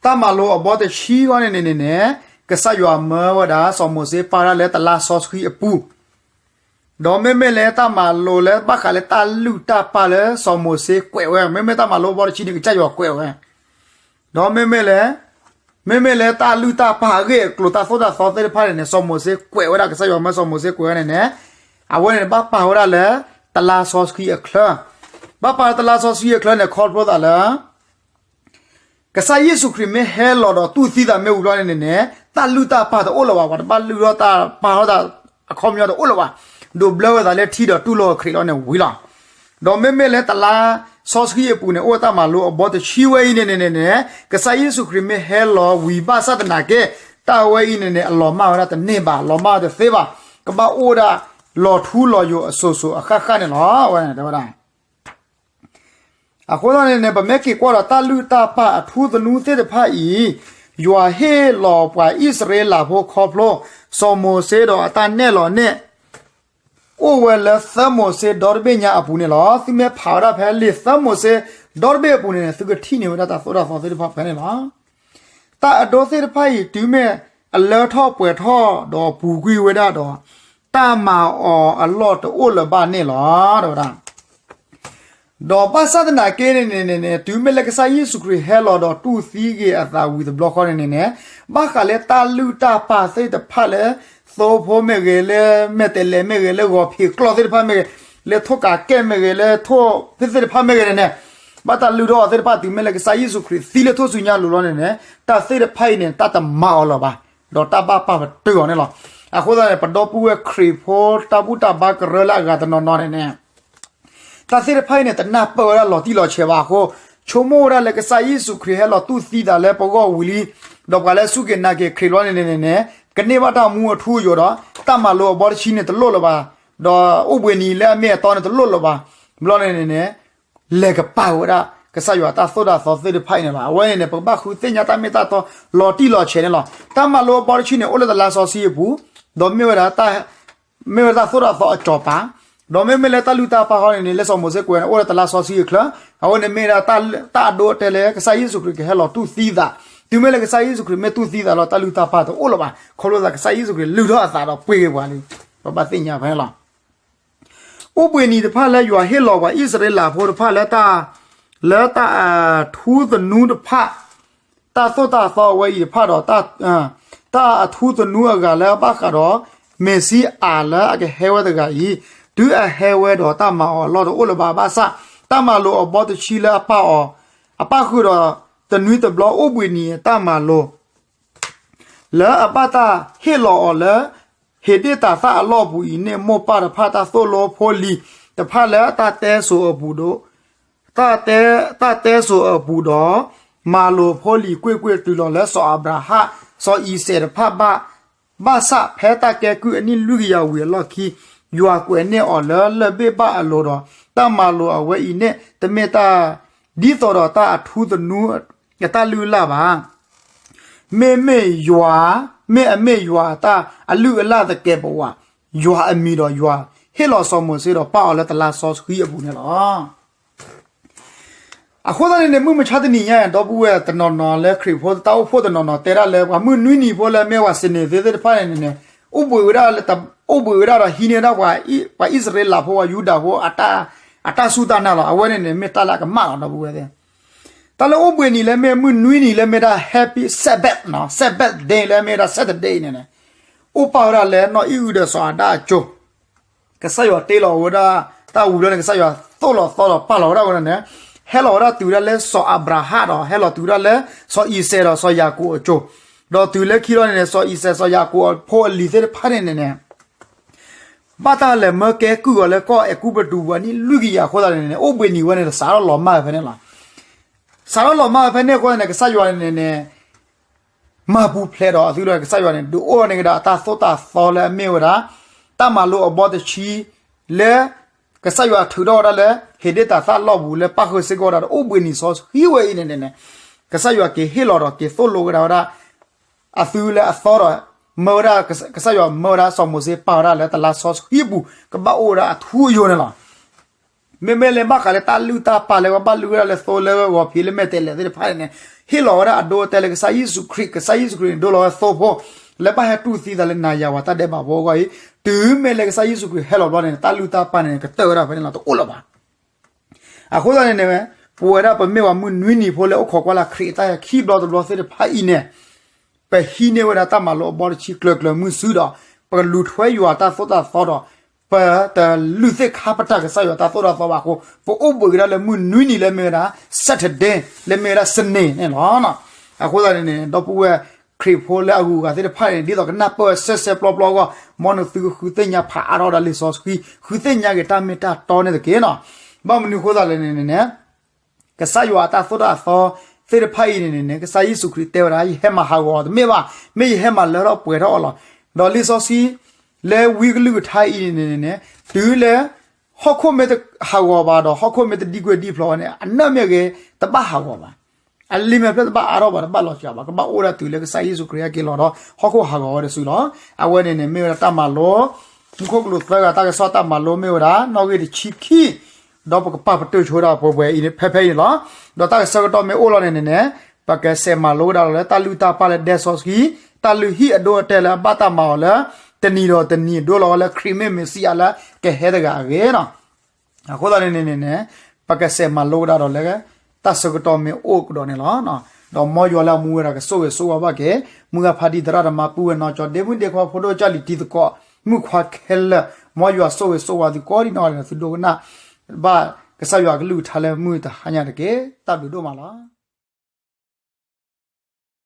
တၢ်မၤလိာ်အဘီတဆံဂီၢ်န့ၣ်န့ၣ်န့ၣ်န့ၣ် ကစၢ်ယွၤမၢဝဲဒၣ် စီၤမိၤၡ့ပာ်ဒၣ်လၢတလါစီဆှံအပူၤ, ဒီးမ့မ့ၢ်လၢတၢ်မၤလိာ်လၢဘၣ်ဃးလၢတၢ်လုၢ်တၢ်ပာ်လၢစီၤမိၤၡ့ကွဲးဝဲ, မ့မ့ၢ်တၢ်မၤလိာ်အဘီတဆံန့ၣ် ကစၢ်ယွၤကွဲးဝဲ, ဒီးမ့မ့ၢ်လဲၣ်, မ့မ့ၢ်လၢတၢ်လုၢ်တၢ်ပာ်အဂ့ၢ်အကျိၤတၢ်သိၣ်တၢ်သီသ့ၣ်တဖၣ်န့ၣ်န့ၣ် စီၤမိၤၡ့ကွဲးဝဲဒၣ် ကစၢ်ယွၤမၢစီၤမိၤၡ့ကွဲးဝဲန့ၣ်န့ၣ်, အဝဲန့ၣ်ဘၣ်ပာ်ဝဲဒၣ်လၢ တလါစီဆှံအချၢ, ဘၣ်ပာ်လၢတလါစီဆှံအချၢန့ၣ် ခီဖျိသးလၢ ကစၢ်ယ့ၣ်ၡူးခရံာ်မ့ၢ်ဟဲလီၤဒီးတူၢ်သံသးမ့ၢ်ဝံၤဘျီန့ၣ်န့ၣ်န့ၣ် တၢ်လုၢ်တၢ်ပာ်တအိၣ်လၢၤဘၣ်, ပှၤတဘၣ်လုၢ်ထီၣ်တၢ်ပာ်ထီၣ်တၢ်အခီပညီတအိၣ်လၢၤဘၣ်, ဒိးဘျၢဝဲသးလၢထံဒီးတူၢ်လိာ်ခရံာ်လီၤန့ၣ်ဝံၤလီၤ. ဒီးမ့မ့ၢ်လၢတလါစီဆှံအပူၤန့ၣ် အိၣ်တၢ်မၤလိာ်အဘီတဆံဝဲအံၤန့ၣ်န့ၣ်န့ၣ်န့ၣ် ကစၢ်ယ့ၣ်ၡူးခရံာ်မ့ၢ်ဟဲလီၤဝံၤဘၣ်ဆၣ်သနာ်က့ တၢ်ဝဲအံၤန့ၣ်န့ၣ် အလီၤမၢ်ဝဲဒၣ်တန့ၢ်ဘၣ်, လီၤမၢ်ဝဲတသ့ဘၣ်, ကဘၣ်အိၣ်ဝဲဒၣ် လီၤထူလီၤယိာ်အစိၤစိၤအဃၣ်ဃၣ်န့ၣ်လီၤ. အဝဲတဲဝဲဒၣ် အဃိသတးန့ၣ်န့ၣ် ပမ့ၢ်က့ၤကွၢ်ဒီးတၢ်လုၢ်တၢ်ပာ်အထူသနူသ့ၣ်တဖၣ်အံၤ, ယွၤဟ့ၣ်လီၤပှၤအံၣ်စရ့လးဖိခီဖျိ စီၤမိၤၡ့ဒီးအတၢ်နဲၣ်လီၤန့ၣ် အိၣ်ဝဲလၢသၢမိၤၡ့ဒီတဘ့ၣ်ညါအပူၤန့ၣ်လီၤ. သုမ့ၢ်ဖးဝဲဒၣ်ဖဲလံာ်သၢမိၤၡ့ဒီတဘ့ၣ်အပူၤန့ၣ်န့ၣ် သုကထံၣ်န့ၢ်ဝဲဒၣ်တၢ်သိၣ်တၢ်သီသ့ၣ်တဖၣ်ဖဲန့ၣ်လီၤ. တၢ်အဒိသ့ၣ်တဖၣ်အံၤ တုၤမ့ၢ်အလၢထီၣ်ပှဲၤထီၣ်ဒီးပူၤကွံာ်ဝဲဒၣ်ဒီး တၢ်မၤအီၤအလီၢ်တအိၣ်လၢၤဘၣ်န့ၣ်လီၤ တဲဝဲဒၣ်. ဒီးဘၣ်ဆၣ်သနာ်က့န့ၣ်န့ၣ်န့ၣ် တုၤမ့ၢ်လၢကစၢ်ယ့ၣ်ၡူးခရံာ်ဟဲလီၤဒီးတူၢ်သံက့ၤအသးဝံၤတဘျီဃီန့ၣ်န့ၣ်န့ၣ် ဘၣ်ဃးလၢတၢ်လုၢ်တၢ်ပာ်သ့ၣ်တဖၣ်လၢ သိဖိမ့ၢ်ဂ့ၤ လၢမဲာ်တဲးလဲးမ့ၢ်ဂ့ၤ လၢဂီၤဖံးကျီၢ်သ့ၣ်တဖၣ်မ့ၢ်ဂ့ၤ လၢထိၣ်ကးကဲၣ်မ့ၢ်ဂ့ၤ လၢထိၣ်သ့ၣ်တဖၣ်မ့ၢ်ဂ့ၤန့ၣ်န့ၣ် ဘၣ်တၢ်လုၢ်ထီၣ်အီၤသ့ၣ်တဖၣ် တုၤမ့ၢ်လၢကစၢ်ယ့ၣ်ၡူးခရံာ်သံလၢထူၣ်စုညါအလိၤလီၤန့ၣ်န့ၣ် တၢ်သ့ၣ်တဖၣ်အံၤန့ၣ် တၢ်တမၤအီၤလၢၤဘၣ်, ဒီးတၢ်ဘၣ်ပာ်ပတုာ်အီၤန့ၣ်လီၤ. အဃိသတးန့ၣ် ပဒီပုၢ်ဝဲၢ်ခရံာ်ဖိတၢ်ဘူၣ်တၢ်ဘါကရၢလၢအဂၤတနီၤနီၤန့ၣ်န့ၣ် တၢ်သ့ၣ်တဖၣ်အံၤန့ၣ် တနၢ်ပၢၢ်ဝဲဒၣ်လီၤတံၢ်လီၤဆဲးဘၣ်အဃိ, ဆိကမိၣ်ဝဲဒၣ်လၢကစၢ်ယ့ၣ်ၡူးခရံာ်ဟဲလီၤတူၢ်သံသးလၢပဂီၢ်ဝံၤလံ, ဒီးပှၤလၢအစူၢ်က့ၤနာ်က့ၤခရံာ်လီၤန့ၣ်န့ၣ်န့ၣ် ကန့ၢ်ဘၣ်တၢ်မူအထူအယိာ်ဒီး တၢ်မၤလိာ်အဘီတဆံန့ၣ်တလိၣ်လၢၤဘၣ်, ဒီးအိၣ်ဘှံးနံၤလၢအမ့ၢ်အတီန့ၣ်တလိၣ်လၢၤဘၣ်, ဘျီန့ၣ်န့ၣ်န့ၣ် လဲၤကပာ်ဝဲဒၣ် ကစၢ်ယွၤတၢ်သိၣ်တၢ်သီသ့ၣ်တဖၣ်အံၤန့ၣ်လီၤ. အဝဲန့ၣ်န့ၣ် ပကဘၣ်ဃုသ့ၣ်ညါတၢ်မ့ၢ်တၢ်တီလီၤတံၢ်လီၤဆဲးန့ၣ်လီၤ. တၢ်မၤလိာ်အဘီတဆံန့ၣ် အိၣ်လၢတလါစီဆှံအပူၤ, ဒီးမ့ၢ်ဝဲဒၣ် မ့ၢ်ဝဲဒၣ်တၢ်သိၣ်တၢ်သီအစီၤပၤ, ဒီးမ့မ့ၢ်လၢတၢ်လုၢ်တၢ်ပာ်ဃီန့ၣ်န့ၣ် လၢစီၤမိၤၡ့ကွဲးန့ၣ် အိၣ်လၢတလါစီဆှံအချၢ, အဝဲန့ၣ်မ့ၢ်ဒၣ် တၢ်အဒိအတဲာ်လၢကစၢ်ယ့ၣ်ၡူးခရံာ်ကဟဲလီၤတူၢ်သံသး, တုၤမ့ၢ်လၢကစၢ်ယ့ၣ်ၡူးခရံာ်မ့ၢ်တူၢ်သံသးလီၤ တၢ်လုၢ်တၢ်ပာ်တအိၣ်လၢၤဘၣ်, ခီဖျိသးကစၢ်ယ့ၣ်ၡူးခရံာ်လုၢ်ထီၣ်အသးဒီးပှ့ၤက့ၤပှၤလံ, ပဘၣ်သ့ၣ်ညါဖဲန့ၣ်လီၤ. အိၣ်ဘှံးနံၤတဖၣ်လၢယွၤဟ့ၣ်လီၤပှၤအံၣ်စရ့လးဖိတဖၣ်လၢ လၢတၢ်အထူသနူတဖၣ်, တၢ်သိၣ်တၢ်သီအဝဲအံၤတဖၣ်ဒီး တၢ်အထူသနူအဂၤလၢအဘၣ်ဃးဒီး မ့ၤၡံအၤလၢအကဟဲဝဲတဂၤအံၤ, တုၤအဟဲဝဲဒီးတၢ်မၤအီၤအလီၢ်တအိၣ်လၢၤဘၣ်ဘၣ်ဆၣ်, တၢ်မၤလိာ်အဘီတဆံလၢအပာ်အီၤ, အပၣ်ဃုာ်ဒီးတနွံတဘျီအိၣ်ဘှံးနံၤအတၢ်မၤလိာ် လၢအဘၣ်တၢ်ဟ့ၣ်လီၤအီၤလၢ ဟ့းဒ့ၣ်တၤသၣ်အလီၢ်ပူၤအံၤန့ၣ် မိၢ်ပၢ်တဖၣ်တၢ်သိၣ်လိဖိလံၤတဖၣ်လၢတၢ်တဲစိၤအပူၤဒီး, တၢ်တဲ, တၢ်တဲစိၤအပူၤဒီး, မၤလိာ်ဖိလံၤကွ့ၢ်ကွ့ၢ်တုၤလီၤလၢစီၤအၤဘြၤဟၣ်, စီၤအံၤစဲးတဖၣ်ဘၣ်, ဘၣ်ဆၣ်ဖဲတၢ်ကဲကုၢ်အနံၣ်လွံၢ်ကယၤဝံၤအလီၢ်ခံ, ယွၤကွဲးန့ၢ်အီၤလၢလၢၢ်ဘ့ၣ်ဘၣ်အလိၤဒီး, တၢ်မၤလိာ်အဝဲအံၤန့ၣ် တမ့ၢ်တၢ် ဒ်သိးဒီးတၢ်အထူသနူအတၢ်လုၢ်အလၢ်ဘၣ်. မ့မ့ၢ်ယွၤ, မ့ၢ်အမ့ၢ်ယွၤအတၢ်အလုၢ်အလၢ်သကဲးပဝး, ယွၤအမံၤဒီးယွၤဟ့ၣ်လီၤစီၤမိၤၡ့ဒီးပာ်အီၤလၢတလါစီဆှံအပူၤန့ၣ်လီၤ. အဃိသတးန့ၣ်န့ၣ် မုၢ်မဆါတနံၤညါ ဒီပုၢ်ဝဲၢ်တနီၤနီၤလၢခရံာ်ဖိတၢ်အိၣ်ဖှိၣ်တနီၤနီၤတဲဒၣ်လၢ ပှၤမုၢ်နွံနံၤဖိလၢမ့ၢ်ပှၤစနံၤသ့ၣ်တဖၣ်န့ၣ်န့ၣ်န့ၣ် အိၣ်ဘှံးဝဲဒၣ်လၢ, အိၣ်ဘှံးဝဲဒၣ်ဒီးဟံးန့ၢ်ဝဲဒၣ်ပှၤ, ပှၤအံၣ်စရ့လးဖိ ပှၤယူဒၤဖိ အတၢ်စူၢ်တၢ်နာ်လီၤ. အဝဲန့ၣ်န့ၣ် မ့ၢ်တၢ်လၢအကမၣ်လီၤ ဒီပုၢ်ဝဲၢ်သ့ၣ် တၢ်လၢအိၣ်ဘှံးနံၤလၢမ့ၢ်မုၢ်နွံနံၤလၢမ့ၢ်ဒၣ် Happy Sabbath နီၤ, Sabbath day လၢမ့ၢ်ဝဲဒၣ် Saturday န့ၣ်န့ၣ် အိၣ်ပာ်ဝဲဒၣ်လၢနီၢ်အံၣ်အုဒီးစီၤအၤဒၣ်အစိၤ, ကစၢ်ယွၤတ့လီၤဝဲဒၣ်, တၢ်ဝံၤလီၤန့ၣ် ကစၢ်ယွၤသိၣ်လီၤသီလီၤပာ်လီၤဝဲဒၣ်ဝဲန့ၣ်န့ၣ်, ဟဲလီၤဝဲဒၣ်တုၤဝဲဒၣ်လၢစီၤအၤဘြၤဟၣ်ဒီး ဟဲလီၤတုၤဝဲဒၣ်လၢစီၤအံၤစဲးဒီးစီၤယၤကိာ်အစိၤ, ဒီးတုၤလၢခံလီၤန့ၣ်န့ၣ် စီၤအံၤစဲး စီၤယၤကိာ်အဖိအလံၤသ့ၣ်တဖၣ်န့ၣ်န့ၣ်န့ၣ် ဘၣ်တၢ်လဲၤမၢကဲကုၢ်အီၤလၢကီၢ်အဲၤကူပတူးပူၤအနံၣ်လွံၢ်ကယၤအဃိသတးန့ၣ်န့ၣ် အိၣ်ဘှံးနံၤဝဲန့ၣ် စးထီၣ်လီၤမၢ်ဝဲဖဲန့ၣ်လီၤ. စးထီၣ်လီၤမၢ်ဝဲဖဲန့ၣ်အဃိသတးန့ၣ် ကစၢ်ယွၤန့ၣ်န့ၣ် မၤပူၤဖျဲးဒီးအသုဒီးကစၢ်ယွၤန့ၣ် ဒုးအိၣ်ထီၣ်န့ၢ်ကဒါအတၢ်သိၣ်တၢ်သီလၢအမ့ၢ်ဝဲဒၣ် တၢ်မၤလိာ်အဘီတဆံ လၢ ကစၢ်ယွၤထုးထီၣ်ဝဲဒၣ်လၢ ဟ့းဒ့ၣ်တၤသၣ်လီၢ်ပူၤလၢ ပၣ်ဃုာ်စ့ၢ်ကီးဝဲဒၣ်ဒီးအိၣ်ဘှံးနံၤစီဆှံဝဲအံၤန့ၣ်န့ၣ်န့ၣ် ကစၢ်ယွၤက့ၤဟ့ၣ်လီၤဒီးက့ၤသိၣ်လိဝဲဒၣ်ဝဲဒၣ် အသုလၢအသီဒီး မၢဝဲဒၣ် ကစၢ်ယွၤမၢဝဲဒၣ် စီၤမိၤၡ့ပာ်ဝဲဒၣ်လၢတလါစီဆှံအပူၤ ကဘၣ်အိၣ်ဝဲဒၣ်အထူအယိာ်န့ၣ်လီၤ. မ့မ့ၢ်လၢဘၣ်ဃးလၢတၢ်လုၢ်တၢ်ပာ်လၢကဘၣ်လုၢ်ဝဲဒၣ်လၢသိလၢဂီၤဖံးလၢမဲာ်တဲးလဲးသ့ၣ်တဖၣ်န့ၣ်န့ၣ် ဟ့ၣ်လီၤဝဲဒၣ်အဒိအတဲာ်လၢကစၢ်ယ့ၣ်ၡူးခရံာ်, ကစၢ်ယ့ၣ်ၡူးခရံာ်န့ၣ် ဒိလီၤဝဲသိဖိ လၢဘၣ်ဟဲတူၢ်သံသးလၢနၤယၤဝဲတၢ်ဒဲးဘးဖိအဂီၢ်အံၤ, တုၤမ့ၢ်လၢကစၢ်ယ့ၣ်ၡူးခရံာ်ဟဲလီၤဘျီန့ၣ် တၢ်လုၢ်တၢ်ပာ်န့ၣ်န့ၣ် ကတၢၢ်ဝဲဒၣ်ဖဲန့ၣ်လီၤ, တအိၣ်လၢၤဘၣ်. အဃိသတးန့ၣ်န့ၣ် ပဝဲဒၣ်ပမ့ၢ်ပှၤမုၢ်နွံနံၤဖိလၢအိၣ်ခိးကွၢ်လၢ်ခရံာ်အတၢ်ဟဲခံဘျီတဘျီသ့ၣ်တဖၣ်အံၤန့ၣ် ပဟံးန့ၢ်ဝဲဒၣ်တၢ်မၤလိာ်အဘီတဆံကျၢၤကျၢၤမုၢ်ဆူဒီး ပကလူၤထွဲယွၤတၢ်သိၣ်တၢ်သီဒီး ပတလုၢ်သ့ၣ်ခါပတာ်ကစၢ်ယွၤတၢ်သိၣ်တၢ်သီဘၣ်အဃိ ပအိၣ်ဘှံးက့ၤဒၣ်လၢမုၢ်နွံနံၤလၢမ့ၢ်ဝဲဒၣ် Saturday လၢမ့ၢ်ဝဲဒၣ် စနေ န့ၣ်လီၤ. အဃိသတးန့ၣ်န့ၣ် ဒီပုၢ်ဝဲၢ်ခရံာ်ဖိလၢအဂုၤအဂၤသ့ၣ်တဖၣ်န့ၣ် ဒ်သိးကနၢ်ပၢၢ်ဝဲစဲစဲပျီပျီအဂီၢ် မ်နသုကဃုသ့ၣ်ညါဖးအါထီၣ်ဝဲဒၣ်လံာ်စီဆှံ ဃုသ့ၣ်ညါက့ၤတၢ်မ့ၢ်တၢ်တီန့ၣ်တက့ၢ်နီၤ. ဘၣ်မနုၤအဃိသတးလဲၣ်န့ၣ်န့ၣ် ကစၢ်ယွၤအတၢ်သိၣ်တၢ်သီသ့ၣ်တဖၣ်အံၤန့ၣ်န့ၣ် ကစၢ်ယ့ၣ်ၡူးခရံာ်တဲဝဲဒၣ် ယဟဲမၤဟးဂီၤအီၤတမ့ၢ်ဘၣ်, မ့ၢ်ယဟဲမၤလၢထီၣ်ပှဲၤထီၣ်အီၤလီၤ. ဒီးလံာ်စီဆှံ လၢဝံကလုၢ်ကထါအံၤန့ၣ်န့ၣ်န့ၣ် တုၤလၢ ဟီၣ်ခိၣ်မ့ၢ်တဟးဂီၤဘၣ်ဒီး ဟီၣ်ခိၣ်မ့ၢ်တဒံကွံာ်ဒံဖျိးဘၣ်န့ၣ် အနၢၣ်မ့ၢ်ဂ့ၤ တဘၣ်ဟးဂီၤဘၣ်. အလံာ်မဲာ်ဖျၢၣ်တဘၣ်အါထီၣ်ဘၣ် တဘၣ်လီၤစှၤဘၣ်. ကဘၣ်အိၣ်ဒၣ်တုၤလၢကစၢ်ယ့ၣ်ၡူးခရံာ်ဟဲက့ၤလီၤဒီး ဟီၣ်ခိၣ်ဟးဂီၤဝဲတစုလီၤ. အဝဲန့ၣ်န့ၣ် မ့ၢ်ဝဲဒၣ်တၢ်မၤလိ မူခိၣ်ကလူးသၢဂၤတၢ်ကစီၣ်တၢ်မၤလိမ့ၢ်ဝဲဒၣ် နီၣ်ဂံၢ်တဆံခံ ဒီးပကပာ်ပတုာ်ဆိဝဲဒၣ်ပှဲၤပှဲၤအံၤ ဖဲဖဲအံၤန့ၣ်လီၤ. ဒီးတၢ်ကဆၢကတီၢ်မ့ၢ်အိၣ်လီၤန့ၣ်န့ၣ်န့ၣ် ပကဆဲးမၤလိကဒါဒီးလၢတၢ်လုၢ်တၢ်ပာ်လၢဒဲစီဆှံ တၢ်လုၢ်ဟံၣ်အဒိအတဲာ်လၢအဘၣ်တၢ်မၤအီၤလၢ တနံၤဒီးတနံၤအဒိလီၤ လၢခရံာ်မ့ၢ်မ့ၣ်စံယၤလၢကဟဲတဂၤအဂ့ၢ်လီၤ. အဃိသတးန့ၣ်န့ၣ်န့ၣ် ပကဆဲးမၤလိကဒါဒီးလၢ တၢ်ဆၢကတီၢ်မ့ၢ်အိၣ်ကဒီးန့ၣ်လီၤ. ဒီးမ်ယွၤလၢအမူဝဲဒၣ်ကဆိၣ်ဂ့ၤဆိၣ်ဝါဘၣ်က့ၤ မုၢ်ဂၢ်ဖါတံၢ်သရၣ်သမါ ပုၢ်ဝဲၢ်နီၢ်ကၠီ ဒ့မုၣ်ဒ့ခွါ ဖိဒိၣ်ကၢ်လံၤတံၤသကိး မုၣ်ခွါခဲလၢာ် မ်ယွၤဆိၣ်ဂ့ၤဆိၣ်ဝါသုကိးဒံးနီၢ်ဂၤဒဲး သုဒိကနၣ်ဘၣ်ကစၢ်ယွၤကလုၢ်ကထါလၢမုၢ်တဟါညါတက့ၢ်. တၢ်ဘျုးဒိၣ်မးလီၤ.